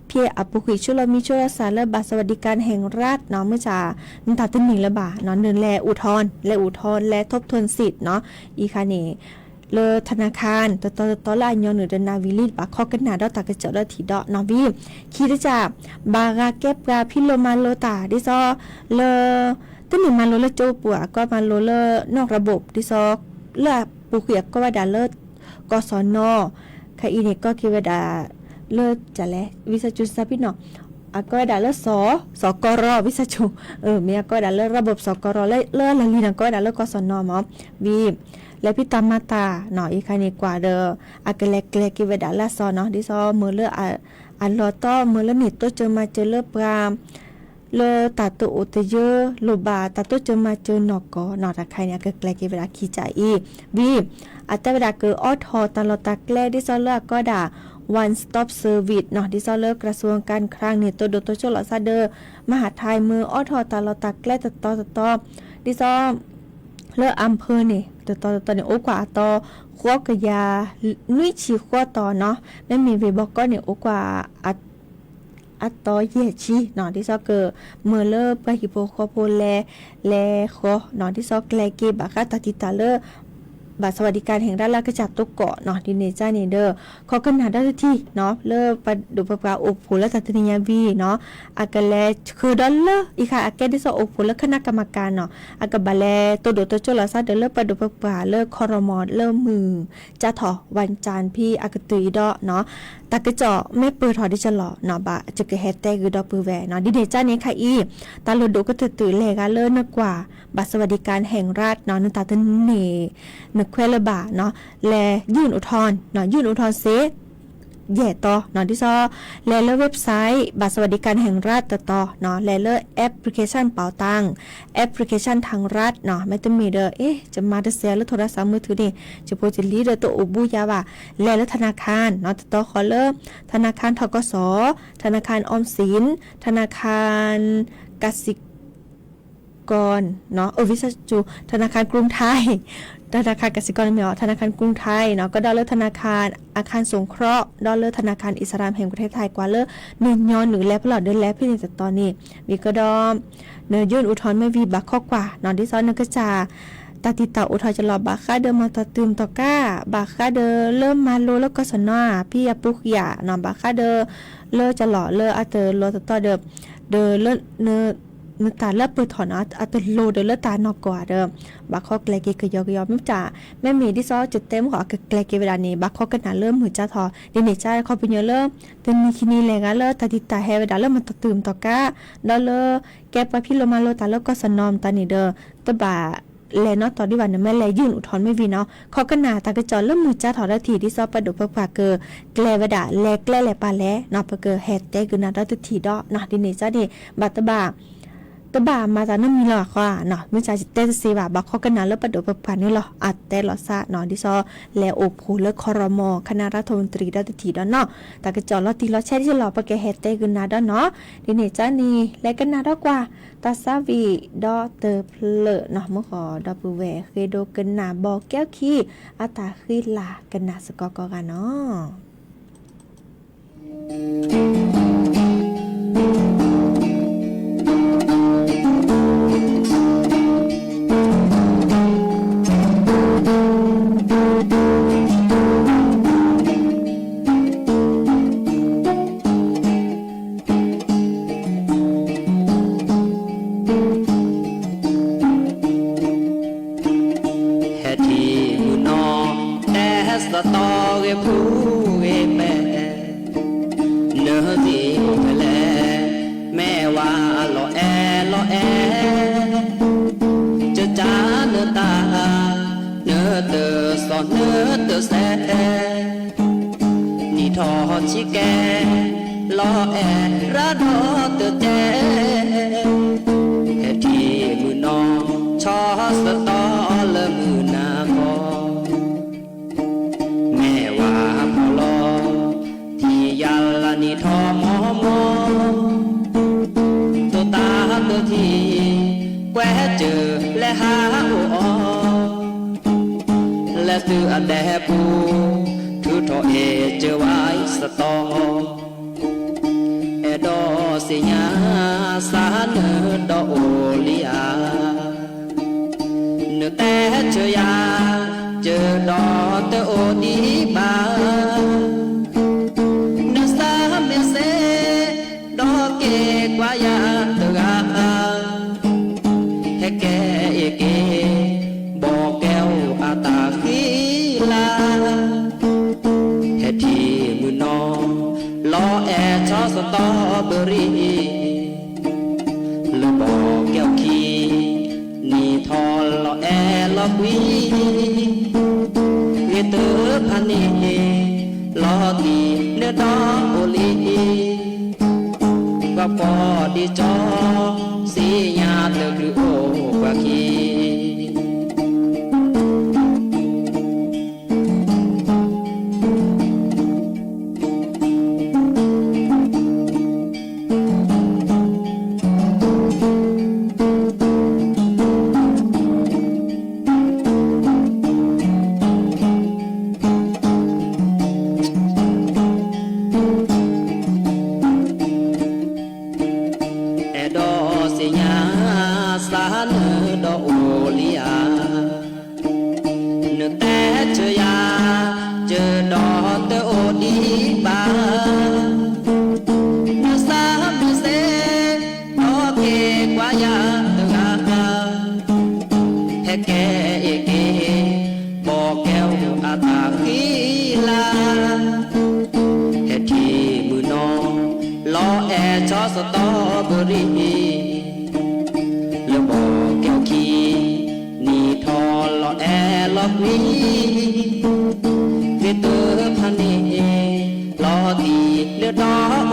ဖဲအပူၤကွံာ်ဆူၣ်လီၤမံဆူၣ်လီၤစၢ်လၢ บัตรสวัสดิการแห่งรัฐနီၤ မ့ၢ်တၢ် နတၢ်တန့ၢ်လၢၤဘၣ်နီၤ နလဲၤအိးထီၣ် လဲၤအိးထီၣ် လဲၤ ทบทวนสิทธิ์နီၤ အံၤခါန့ၣ် လၢ ธนาคาร တတီၤတတီၤလၢအညီနုၢ်ဒီးနၤဝံၤလံ ဘၣ်ခီကနၣ်ဒီးတၢ်ကစီၣ်ဒီးထံၣ်ဒီးနီၤဝံၤ ခံတကၢ် ဘၣ်ဂၤကဲပှၤဖံးလိာ်မၤလိာ်တၢ် ဒ်သိးလၢ တန့ၢ်မၤလိာ်လၢကၠိပူၤ အကီမၤလိာ်လၢ นอกระบบ ဒ်သိး လၢအပူၤကွံာ်အကီဝဲဒၣ်လၢ ကီၢ်စီၣ်နီၤ ခဲအံၤန့ၣ် ကီက့ၤဝဲဒၣ် လၢ လဲၣ် ဝံသးစူၤစၢ်ဖံနီၤ အကီဝဲဒၣ်လၢစီၤ စီၤကီၢ်ရီ ဝံသးစူၤ မ့ၢ်အကီဝဲဒၣ်လၢ ระบบ စီၤကီၢ်ရီ လၢ လၢအလီၢ်လံၤန့ၣ် ကီဝဲဒၣ်လၢကီၢ်စီၣ်နီၤမး ဝံၤ လဲၤဖံးတၢ်မၤတၢ်နီၤ အံၤခါန့ၣ်ကွၢ်ဒီး အကလဲၤကျဲၤက့ၤဝဲဒၣ်လၢအစီနီၤ ဒ်သိးမ့ၢ်လၢ အလီၢ်တီ မ့ၢ်လၢန့ၢ်တိစၢၤမၤစၢၤလၢပှၤ လၢတၢ်တအိၣ်တယၢၤ လိၣ်ဘၣ်တၢ်တိစၢၤမၤစၢၤနီၢ်ကီၢ်နီၤ တၢ်ခါအံၤန့ၣ် အကကျဲၤက့ၤဝဲဒၣ်ခံကၢ်အံၤ ဝံၤ အတဲဝဲဒၣ်ကအိးထီၣ်တၢ်လီၢ်တၢ်ကျဲ ဒ်သိးလၢအကီဝဲဒၣ် one stop service နီၤ ဒ်သိးလၢ กระทรวงการคลัง န့ၣ် တိၢ်ဒိၣ်တိစၢၤလီၤသးဒီး มหาดไทย မ့ၢ်အိးထီၣ်တၢ်လီၢ်တၢ်ကျဲတတီၤတတီၤ ဒ်သိး လၢ อำเภอ န့ၣ် တတီၤတတီၤန့ၣ် အိၣ်ကွၢ်အတီၤ ဃိးကယၤနွံဆံဃိးတီၤနီၤ မ့မ့ၢ်ဝ့ၢ်ဘီကီၢ်န့ၣ် အိၣ်ကွၢ် အတီၤယဲၢ်ဆံနီၤ ဒ်သိးကမၢလၢပှၤဟံၣ်ဖိဃီဖိလဲၤ လဲၤဃီနီၤ ဒ်သိးကျဲၤက့ၤဘၣ်ဃးတၢ်တံာ်တာ်လၢ บัตรสวัสดิการแห่งรัฐ လၢအကစၢ်တိကီၢ်နီၤ ဒ်န့ၣ်ကန့ၣ်ဒီး ခီကနၣ်ဒီတထံၣ်နီၤ လၢပှၤဒိၣ်ပှၤပှၢ်အိၣ်ဖှိၣ်လၢတၢ်တနံၤညါဝံၤနီၤ အကလဲၤဃုာ်ဒီးလၢ အံၤခါအကဲဒ်သိးအိၣ်ဖှိၣ်လၢ คณะกรรมการ နီၤ အကဘၣ်လဲၤတိၢ်ဒိၣ်တိစၢၤလီၤသးဒီးလၢပှၤဒိၣ်ပှၤပှၢ်လၢ ครม လၢမုၢ်ကၠၢထီၣ် วันจันทร์ဖဲအကတၢၢ်အံၤဒီးနီၤ တၢ်ကစီၣ်မ့ၢ်ပၢၢ်ထီၣ်ဒ်ကလီၤနီၤ ဘၣ်ယကဟဲတဲဂ့ၤဒီပုၢ်ဝဲၢ်နီၤ ဒ်န့ၣ်ကန့ၣ်ခါအံၤ တၢ်လိၣ်ဒိၣ်ကတၢၢ်တုၤလဲၤဂၤလၢနကွၢ် ဘၣ်စဝၤဒံကၣ်ဟဲၣ်ရၣ်နီၤ နတၢ်တန့ၢ် နခွဲးလၢၤဘၣ်နီၤ လဲၤ ยื่นอุทธรณ์နီၤ ยื่นอุทธรณ์စ့ ယဲၢ်တီၤနီၤ ဒ်သိး လဲၤလၢ website ဘၣ်စဝၤဒံကၣ်ဟဲၣ်ရၣ်တတီၤနီၤ လဲၤလၢ application เป๋าตัง application ทางรัฐနီၤ မ့တမ့ၢ်ဒီး เอ๊ะ จะมาแต่เสียแล้วโทรศัพท์มือถือนี่ จะโพสต์จะลีเดอร์ตัวอุบุยาบ่า လဲၤလၢธนาคารနီၤ တတီၤဃီလၢ ธนาคาร ทกส ธนาคารออมสิน ธนาคารกสิกรနီၤ เออ ไม่ใช่ ธนาคารกรุงไทย ธนาคารกสิกรမ့ၢ်အီၤ ธนาคารกรุงไทยနီၤ ကဒီးလၢ ธนาคารอาคารสงเคราะห์ ဒီးလၢ ธนาคารอิสลามแห่งประเทศไทย ကွၢ်လၢ နညီနုၢ်လဲၤဖဲလဲၣ်ဒီးလဲၤဖဲန့ၣ်တတီၤန့ၣ် ဝံၤကဒီး န ยื่นอุทธรณ์ မ့ၢ်ဝံၤဘၣ်ခီကွၢ်နီၤ ဒ်သိးနကစၢ် တၢ်တံာ်တာ်အိၣ်ထီၣ်ကလီၤ ဘၣ်ဃးဒီးမၤတၢ်တုၤမတၤကါ ဘၣ်ဃးဒီးလၢမၤလိလၢကီၢ်စီၣ်နီၤ ဖံအပူၤဃံယၤနီၤ ဘၣ်ဃးဒီး လၢကလီၤလၢအတလိၤတတီၤဒီး ဒီးလၢ နတၢ်လၢပၢၢ်ထီၣ်နီၤ အတလိၤဒီးလၢတၢ်နီၢ်ကီၢ်ဒီး ဘၣ်ခီကျဲၤက့ၤကယီကယီ မ့ၢ်တၢ် မ့မ့ၢ်ဒ်သိးကတဲမ့ၢ်ဃီအကကျဲၤက့ၤဝဲဒၣ်န့ၣ် ဘၣ်ခီကနၣ်လၢမုၢ်ကၢ်ထီၣ် ဒ်န့ၣ်ကခီပညီလၢ တနံၤခံနံၤလဲၤဂၤလၢတၢ်တံာ်တာ်ဟဲဝဲဒၣ်လၢမၤတၢ်တုၤမတၤကါ ဒီးလၢ ကဲပှၤဖံးလိမၤလိတၢ်လၢကီၢ်စီၣ်နီၤမတၤန့ၣ်ဒီး တဘၣ်လဲၤနီတီၤဒံးဘၣ်န့ၣ် မ့ၢ်လဲၤ ยื่นอุทธรณ์ မ့ၢ်ဝံၤနီၤ ခီကနၣ်တၢ်ကစီၣ်လၢမုၢ်ကၢ်ထီၣ်ဒီးထံၣ် ဒ်သိးပှၤဒိၣ်ပှၤပှၢ်က ကျဲၤဝဲဒၣ်လဲၤကျဲလဲၤပာ်လဲၣ်နီၤ ပကဟဲတဲကနၣ်ဒီးတထံၣ်ဒီးနီၤ ဒ်န့ၣ်ကန့ၣ် ဘၣ်တဘၣ် တဘၣ်မၤတၢ်နီတမံၤလီၤအဃီနီၤ မ့ၢ်စ့ၢ်တဲတသ့ဘၣ် ဘၣ်ခီကနၣ်လၢပှၤဒိၣ်ပှၤပှၢ်န့ၣ်လီၤ အတဲလီၤသးနီၤ ဒ်သိးလဲၤအိၣ်ဖှိၣ်လၢ ครม คณะรัฐมนตรี ဒီးတထံၣ်ဒီးနီၤ တၢ်ကစီၣ်လီၤတံၢ်လီၤဆဲးဒ်လီၤ ပကဟဲတဲကနၣ်ဒီးနီၤ ဒ်န့ၣ်ကန့ၣ် လဲၤကနၣ်ဒီးကွၢ် တၢ်သးဝံၣ်ဒီးတၢ်ဖျၢၣ်နီၤ မ့ၢ်ဃီဒီပုၢ်ဝဲၢ် ဃ့ဒိကနၣ်ဘီကဲခံ အတၢ်ဃံလၤကနၣ်စ့ၢ်ကီးကိးဂၤနီၤ ဟဲထံၣ်မုၢ်နီၤ တဲစတီဂ့ၤဖူဂ့ၤပဲ နသ့ၣ်အိၣ်ဖဲလဲၣ် မ့ၢ်ဝဲလီၤအဲၣ်လီၤအဲၣ် ကကးနတၢ် နတစီၣ်နတစဲး နံၣ်ထီၣ်ဆံးကဲ လီၤအဲၣ်ရၤဒီးတတဲ ဟဲထံၣ်မုၢ်နီၤ ဆီစတီလၢမုၢ်နၤခီ မ့ၢ်ဝဲဖီလီၤ ထံၣ်ယၤလၢနံၣ်ထီၣ်မီမီ တိၢ်တၢ်တထံၣ် ကွဲးစၢၤလဲၤဟးအိၣ်အီၤ လဲၤတုၤအဒဲပူၤ ထုးထီၣ်အဲၣ်စၢၤဝဲစတီ အဲၣ်ဒိးသ့ၣ်ညါ စးနၢၤဒီးအိၣ်လံဧါ နတဲဆၢယၤ စၢၤဒီးတအိၣ်ဒံးဘၣ် နသးမ့ၢ်စဲ ဒီးက့ၤကွၢ်ယၤတဂၤ ဟဲကဲအ့ၣ်က့ၤ ဘီကဲအိၣ်အတၢ်ဃံလၤ ဟဲထံၣ်မုၢ်နီၤ လီၤအဲၣ်ဆီစတီဘရံၤ လၢဘီကဲအိၣ်ခံ နံၣ်ထီၣ်လီၤအဲၣ်လီၤကွံ ဂ့ၤတဖၣ်န့ၣ် လီၤတံၢ်နဒီအိၣ်လံ ပှၤဖီၣ်ဒံးကၠီ သ့ၣ်ညါတဘျုးအိၣ်ပှၤခံ အဲၣ်ဒိးသ့ၣ်ညါ သးနၢၤဒီးအိၣ်လံဧါ နတဲဆၢယၤ စၢၤဒီးတအိၣ်ဒံးဘၣ် နသးမ့ၢ်စဲ ဒီးက့ၤကွၢ်ယၤတဂၤ ဟဲကဲအ့ၣ်က့ၤ ဘီကဲအိၣ်အတၢ်ဃံလၤ ဟဲ ကွံ, သ့ၣ်တဖၣ်န့ၣ် လီၤတံၢ်လၢဒီအိၣ်လံ,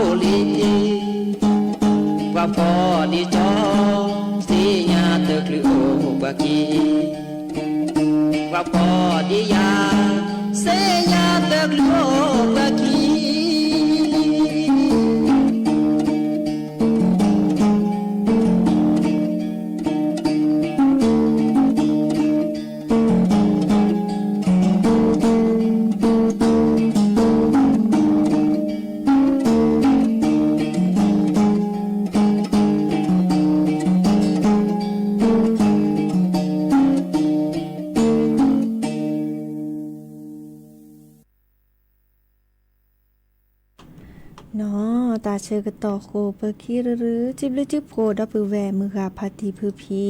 ပှၤဖှီၣ်ဒ်ကၠီ, သ့ၣ်ညါတချုးအိၣ်ပှၤခံ, ပှၤဖှီၣ်ဒ်ယၤ, သ့ၣ်ညါတချုးအိၣ်ပှၤခံ. နီၢ် တၢ်ဆၢကတီၢ်ဃိ ပခံရုရု စုဘျုးစုဖှိၣ် ဒီပုၢ်ဝဲၢ်မုၢ်ဂၤဖါတံၢ်ဖုဖံ,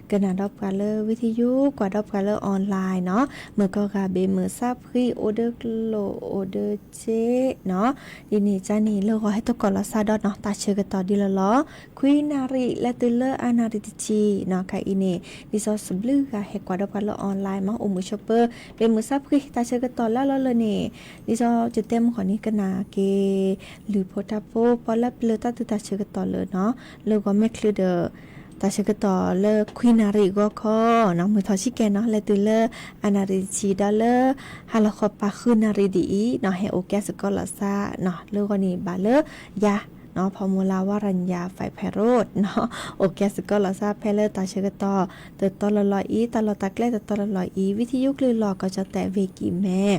ကနၣ်ဒီးပှၤလၢ ဝံထယိ ကွၢ်ဒီးပှၤလၢ online နီၢ်, မုၢ်ကီၢ်ဂၤဘ့ၣ်မုၢ်ဆါဖှံ အိၣ်ဒီးကျိၣ်အိၣ်ဒီးစ့နီၢ်, ဒ်န့ၣ်ကန့ၣ် လၢဂီၤဟဲသကိးလီၤသးဒီးနီၢ် တၢ်ဆၢကတီၢ်ဒ်လီၤလီၤ, ခွံနၣ်ရံၣ် လၢတုၤလၢအနၣ်ရံၣ်တဆံနီၢ်, ခဲအံၤန့ၣ် ဒ်သိးစဘျုးဂၤဟဲကွၢ်ဒီးပှၤလၢ online မ့ၢ်အိၣ်မုာ်ဆိးပၢၤ ဘ့ၣ်မုၢ်ဆါဖှံ တၢ်ဆၢကတီၢ်လၢအလီၢ်လၢ်န့ၣ် ဒ်သိးယတဲမုၢ်ဃီန့ၣ် ကနၣ်က့ၤ လုၢ်ဖိထါဖိ ပီၣ်လဲၣ်ပျၢၤတၢ်သုတၢ်ဆၢကတီၢ်လၢနီၢ်, လၢဂီၤမ့ၢ်ချုးဒီး တၢ်ဆၢကတီၢ်လၢခွံနၣ်ရံၣ်ဂီၢ်ခီနီၢ်, မုၢ်ထီၣ်ဆံးကဲနီၢ် လၢတုၤလၢ အနၣ်ရံၣ်တဆံဒီးလၢ ဟါလီၤဃီပၤဃုနၣ်ရံၣ်ဒ်အံၤနီၢ်, ဟဲအိၣ်ကဲသကိးလီၤသးနီၢ်, လၢဂီၤန့ၣ်ဘၣ်လၢ ယၤနီၢ် ဖီမူလါ ဝါရညါ ဖဲးဖဲးရိးနီၢ်, အိၣ်ကဲသကိးလီၤသးဖဲလၢတၢ်ဆၢကတီၢ် တတီလီၤလီၤအံၤ, တၢ်လီၢ်တၢ်ကျဲတတီလီၤလီၤအံၤ, ဝံထယိကျုၢ်လီၢ်ကီၢ်ကၠီၣ်တဲၣ် ဝ့ၢ်ကံၢ်မဲၣ်,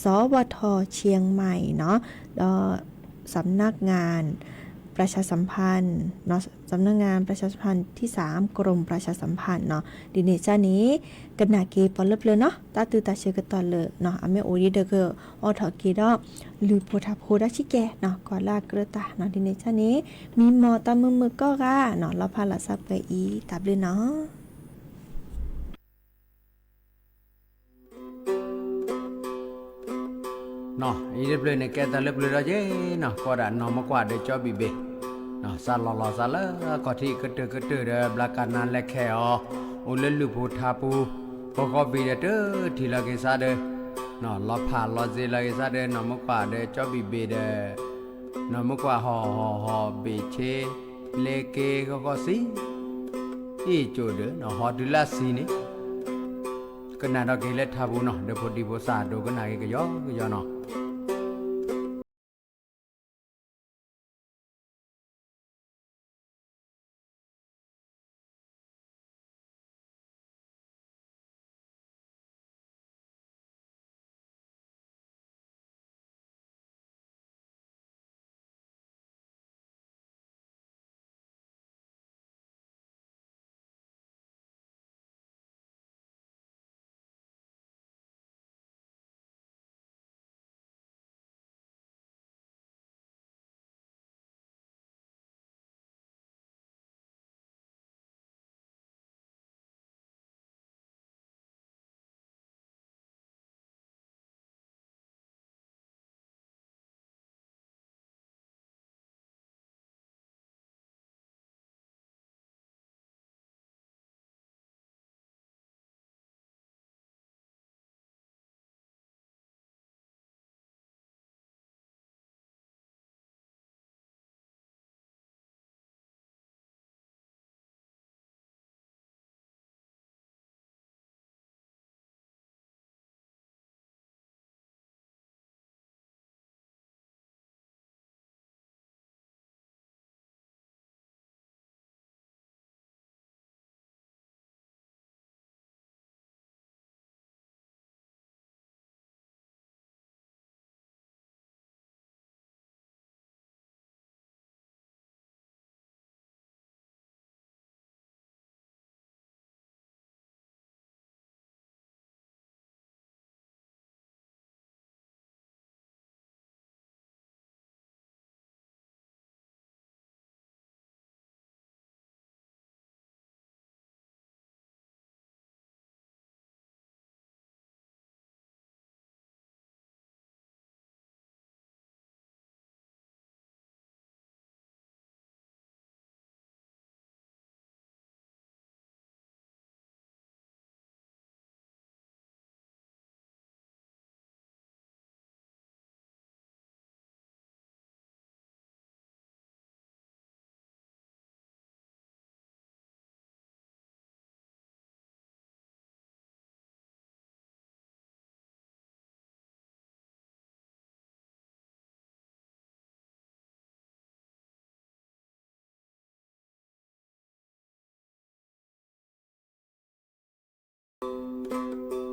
စဝထ เชียงใหม่နီၢ်, ဒီး สำนักงานประชาสัมพันธ์နီၢ်, สำนักงานประชาสัมพันธ์ที่สาม กรมประชาสัมพันธ์နီၢ်, ဒ်န့ၣ်ကန့ၣ် ကနၣ်က့ၤပီၣ်လဲၣ်ပျၢၤနီၢ် တၢ်သုတၢ်ဆၢကတီၢ်လၢနီၢ်, အမ့ၢ်အိၣ်ဒံးဒီးကအိးထီၣ်က့ၤဒီး လုၢ်ဖိထါဖိတၢ်ဆံးကဲနီၢ် ကွၢ်လၢအကြၢးတၢ်နီၢ်, ဒ်န့ၣ်ကန့ၣ် မံမီၢ်တၢ်မုာ်မုာ်ကိးဂၤနီၢ်, လီၤဖးလီၤသးပှဲၤအံၤ တၢ်ဘျုးနီၢ်. နီၢ် အံၤတဖျၢၣ်န့ၣ် ကဲတၢ်လၢပျၢၤဒီးက့ၤနီၢ်, ကိးဒၣ်နီၢ်မုၢ်ကွၢ်ဒီးကၠီဘံၣ်ဘ့ၣ်နီၢ်, စးလီၤလီၤသးလၢခီၣ်ထံးကတၢၢ်ကတၢၢ်ဒီး ဘျါကနါလဲခဲအီၤ, အိၣ်လၢလုၢ်ဖိထါဖိ ဃီဃီဘ့ၣ်ဒီးတထံၣ်လီၤက့ၤသးဒီး နီၢ် လီၤဖးလီၤစ့လီၤက့ၤသးဒီး နီၢ်မုၢ်ကွၢ်ဒီးကၠီဘံၣ်ဘ့ၣ်ဒီး နီၢ်မုၢ်ကွၢ်ဟီၣ်ဟီၣ်ဟီၣ်ဘ့ၣ်ဆ့ လဲက့ၤဃီဃီဆံ အ့ၣ်ကၠိၣ်ဒီးနီၢ် ဟီၣ်တုၤလၢအဆံန့ၣ် ကနၣ်ဒီးက့ၤလၢထါပူၤနီၢ်, ဒီးဖိဒံဖိသၣ်ဒိကနၣ်က့ၤကယီကယီနီၢ်.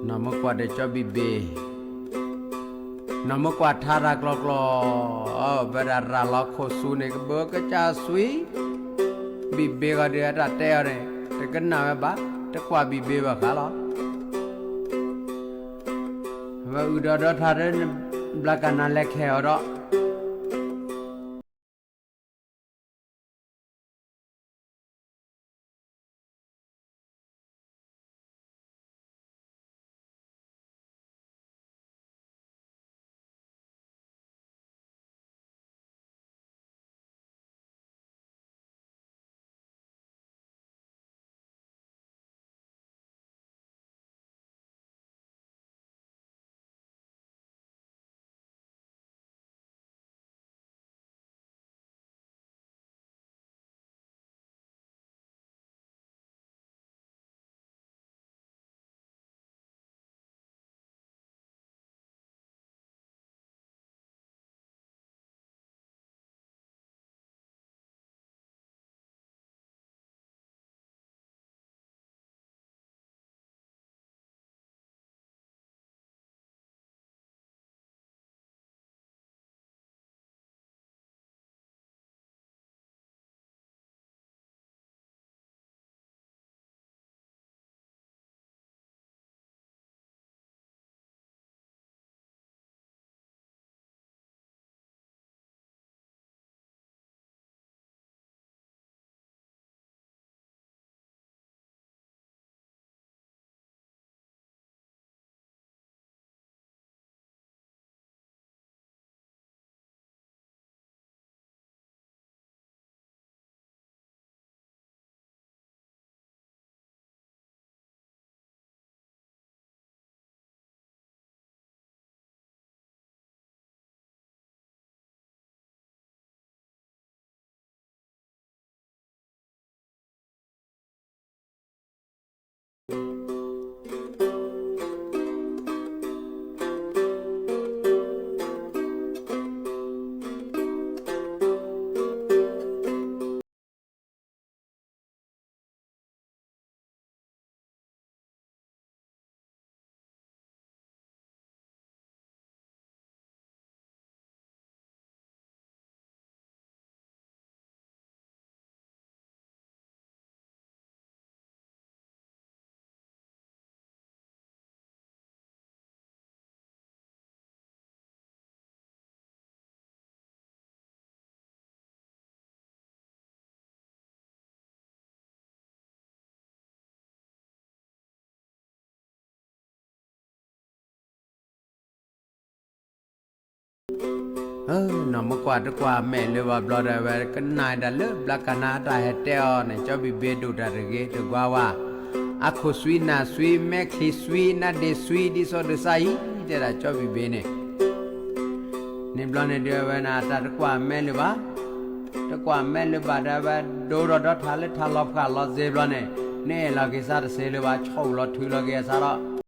နီၢ်မုၢ်ကွၢ်ဒီးကၠီဘံၣ်ဘ့ၣ်, နီၢ်မုၢ်ကွၢ်ထါတၢ်ကျီကျီ, ပဝဲဒၣ်ရၤလီၤခိၣ်ဆူန့ၣ် ကဘၢကစၢ်ဆွံ, ဘံၣ်ဘ့ၣ်ဂီၤဒီးအတၢ်တဲအီၤန့ၣ် တကနၣ်ဝဲဘၣ်, တကွၢ်ဘံၣ်ဘ့ၣ်ဘၣ်ဃးလီၤ. အဝဲအုၣ်ဒီးဒီထါဒီး ဘျါကနါလဲၤခဲအီၤဒီး နီၢ်မုၢ်ကွၢ်တကွၢ်မဲာ်လၢၤဘၣ်ဘျီဒီး အဝဲကနၣ်ဒၣ်လၢဘျါကနါအတၢ်ဟဲတဲအီၤန့ၣ် ကၠီဘံၣ်ဘ့ၣ်ဒိၣ်တၢ်တဂ့ၤတကွၢ်ဝဲ, အခိၣ်ဆွံနၢ်ဆွံ မဲာ်ချံဆွံ နါဒ့ဆွံ ဒ်သိးဒီးစါအံၤ တဲဒၣ်ကၠီဘံၣ်ဘ့ၣ်န့ၣ် န့ၣ်ဘျီန့ၣ်ဒီး အဝဲန့ၣ် အတၢ်တကွၢ်မဲာ်လၢၤဘၣ်, တကွၢ်မဲာ်လၢၤဘၣ်ဒီး အဝဲဒိဒီးဒီထါလၢထါလီၤဖှၣ်လီၤစ့ဘျီန့ၣ်, နအဲၣ်လီၤက့ၤစါတစ့လၢၤဘၣ်, ဆီၣ်အုၣ်လီၤထုးလီၤက့ၤအစါဒီး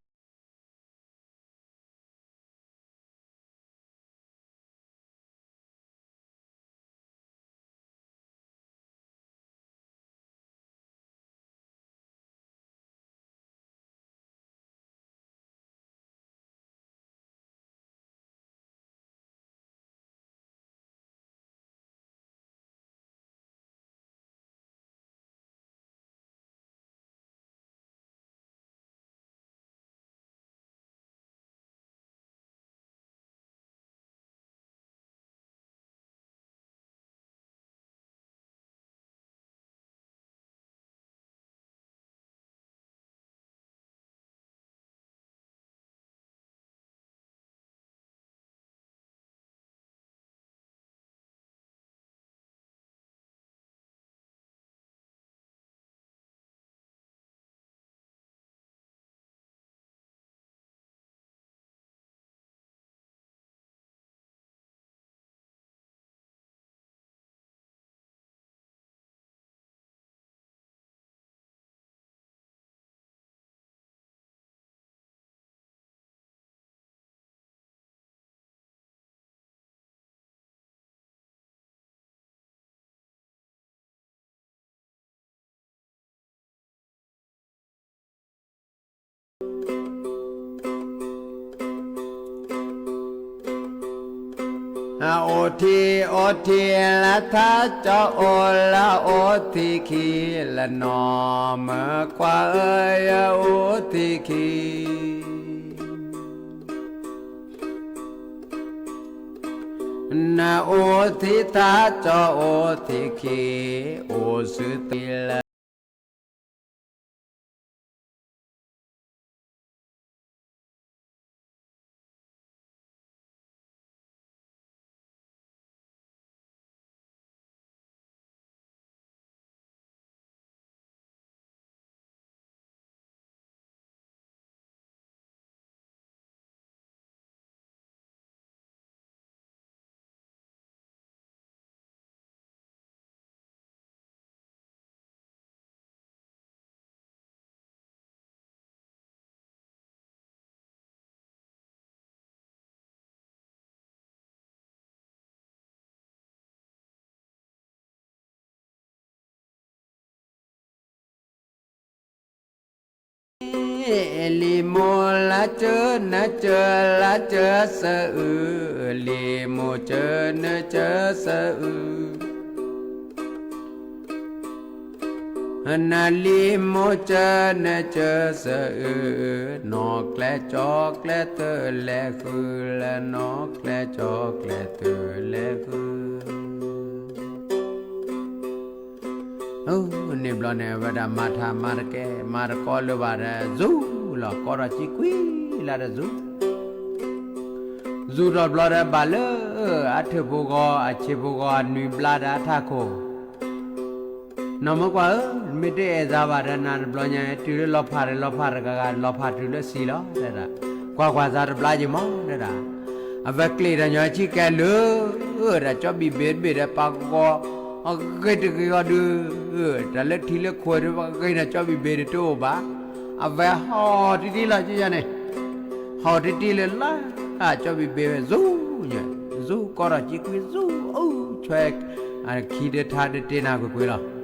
အိၣ်ထံၣ်အိၣ်ထံၣ်လၢထါကၠီအိၣ်လၢအိၣ်ထံၣ်ခံ လၢနီၢ်မၢကွၢ်ဧၢ ယအိၣ်ထံၣ်ခံ နအိၣ်ထံၣ်ထါကၠီအိၣ်ထံၣ်ခံ အိၣ်ဆူၣ်သံလၢ လံၤမိၢ်လၢကၢနၢကၢလၢကၢစအုး, လံၤမိၢ်ကၢနၢကၢစအုး နလံၤမိၢ်ကၢနၢကၢစအုး, နီၢ်ကျဲကၠီကျဲတုၤလဲၤဃုာ်လၢ နီၢ်ကျဲကၠီကျဲတုၤလဲၤဃုာ် န့ၣ်ဘျီန့ၣ် အဝဲဒၣ်မၤထးမၤတကဲ မၤတကီလၢၤဘၣ်ဒီး စူၤလီၤ ကီထီၣ်ကံကွံလၢ်ဒီးစူၤ စူၤထီၣ်ဘျီဒီးဘၣ်လၢ အထၢၣ်ဖိဂီၤ အဆံးဖိဂီၤ အနွံဘျါဒီးအထးခိၣ် နီၢ်မၢကွၢ်ဧၢ, မ့ၢ်တအဲၣ်သးဘၣ်ဒီးနၤတဘျီညါ တုၤလၢလီၤဖးတလီၤဖးတဂၤဂၤ လီၤဖးတုၤလၢစံာ်လီၤ တဲဒၣ်, ကွၢ်ကွၢ်သးတဘျါယံၤမး တဲဒၣ်, အဝဲကျ့ၣ်တၢ်ညီဆံးကဲလၢာ် ဒီးကၠီဘံၣ်ဘ့ၣ်တဘ့ၣ်ဒီးပာ်ကီ အဂ့ၤတဂ့ၤအီၤဒုး, တၢ်လၢထံလၢခိၣ်ဒီးပှၤဂ့ၤန့ၣ် ကၠီဘံၣ်ဘ့ၣ်တအိၣ်ဘၣ်, အဝဲဟီၣ်တံၢ်တံၢ်လီၤကယန့ၣ်, ဟီၣ်တံၢ်တံၢ်လၢ်လၢ် ကၠီဘံၣ်ဘ့ၣ်ဝဲ စူၤညါ, စူၤကီထီၣ်ကံကွံ စူၤအိၣ်ဆွဲ အခံဒၢထါဒၢတ့နၤကွ့ၢ်ကွ့ၢ်လီၤ.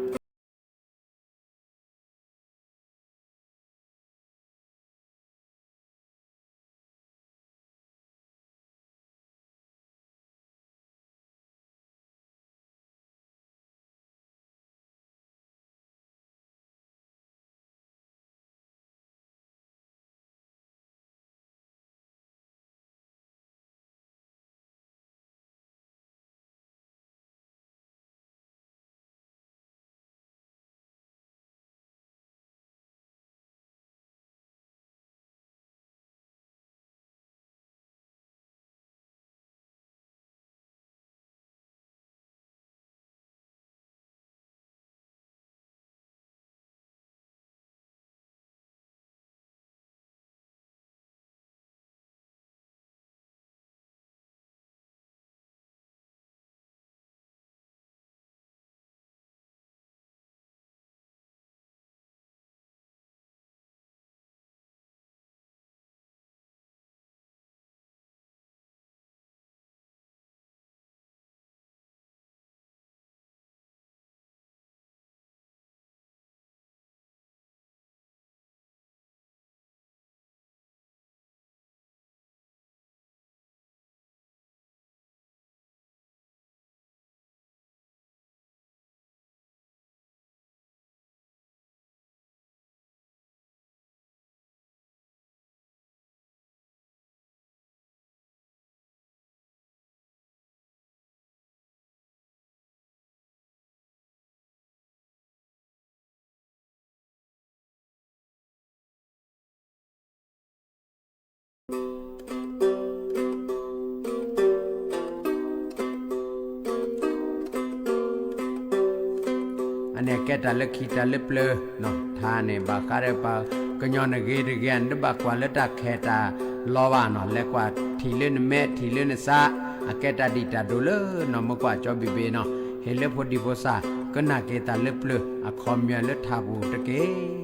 အန့ၣ်ကဲတၢ်လၢခံတၢ်လၢပျၢၤနီၤ, ထါန့ၣ် ဘၣ်ဃးဒီးပှၤကညီနဂ့ၤတဂ့ၤ နတဘၣ်ကွၢ်လၢတၢ်ခဲတၢ်လီၤဘၣ်နီၤ, လဲၤကွၢ်ထံၣ်လၢနမဲာ်ထံၣ်လၢနသး, အကဲတၢ်ဒံၣ်တၢ်ဒိၣ်လၢနီၢ်မၢကွၢ်ကၠီဘံၣ်ဘ့ၣ်နီၤ, ဟ့ၣ်လၢဖိဒံဖိသၣ် ကနၣ်က့ၤတၢ်လၢပျၢၤအခီပညီလၢထးပူၤတက့ၢ်.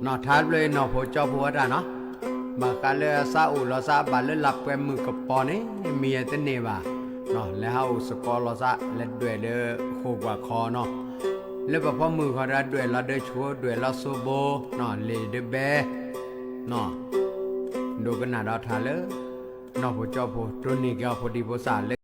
နီၢ်ထါတဖျၢၣ်အံၤ နီၢ်ဖိကၠီဖိဝဲဒၣ်နီၤ, ဘၣ်ဃးလၢအသးအိၣ်လီၤသးဘၣ်လၢလၢပှဲၤမုၢ်ကပီၤန့ၣ် မံၤအတန့ၢ်ဘၣ်, လဲၤဟးအိၣ်စကီလီၤသး လဲၤဒွဲၣ်လၢဃိာ်ကွၢ်ခီနီၤ, လၢပဖီမုၢ်ဃီဒီးဒွဲၣ်လီၤဒၢဆိ ဒွဲၣ်လီၤစိဘိ, လ့ၣ်ဒၢဘဲ, ဒိကနၣ်ဒီးထါလၢ နီၢ်ဖိကၠီဖိ တိၢ်န့ၢ်က့ၤအီၤဖိဒံဖိသၣ်လၢ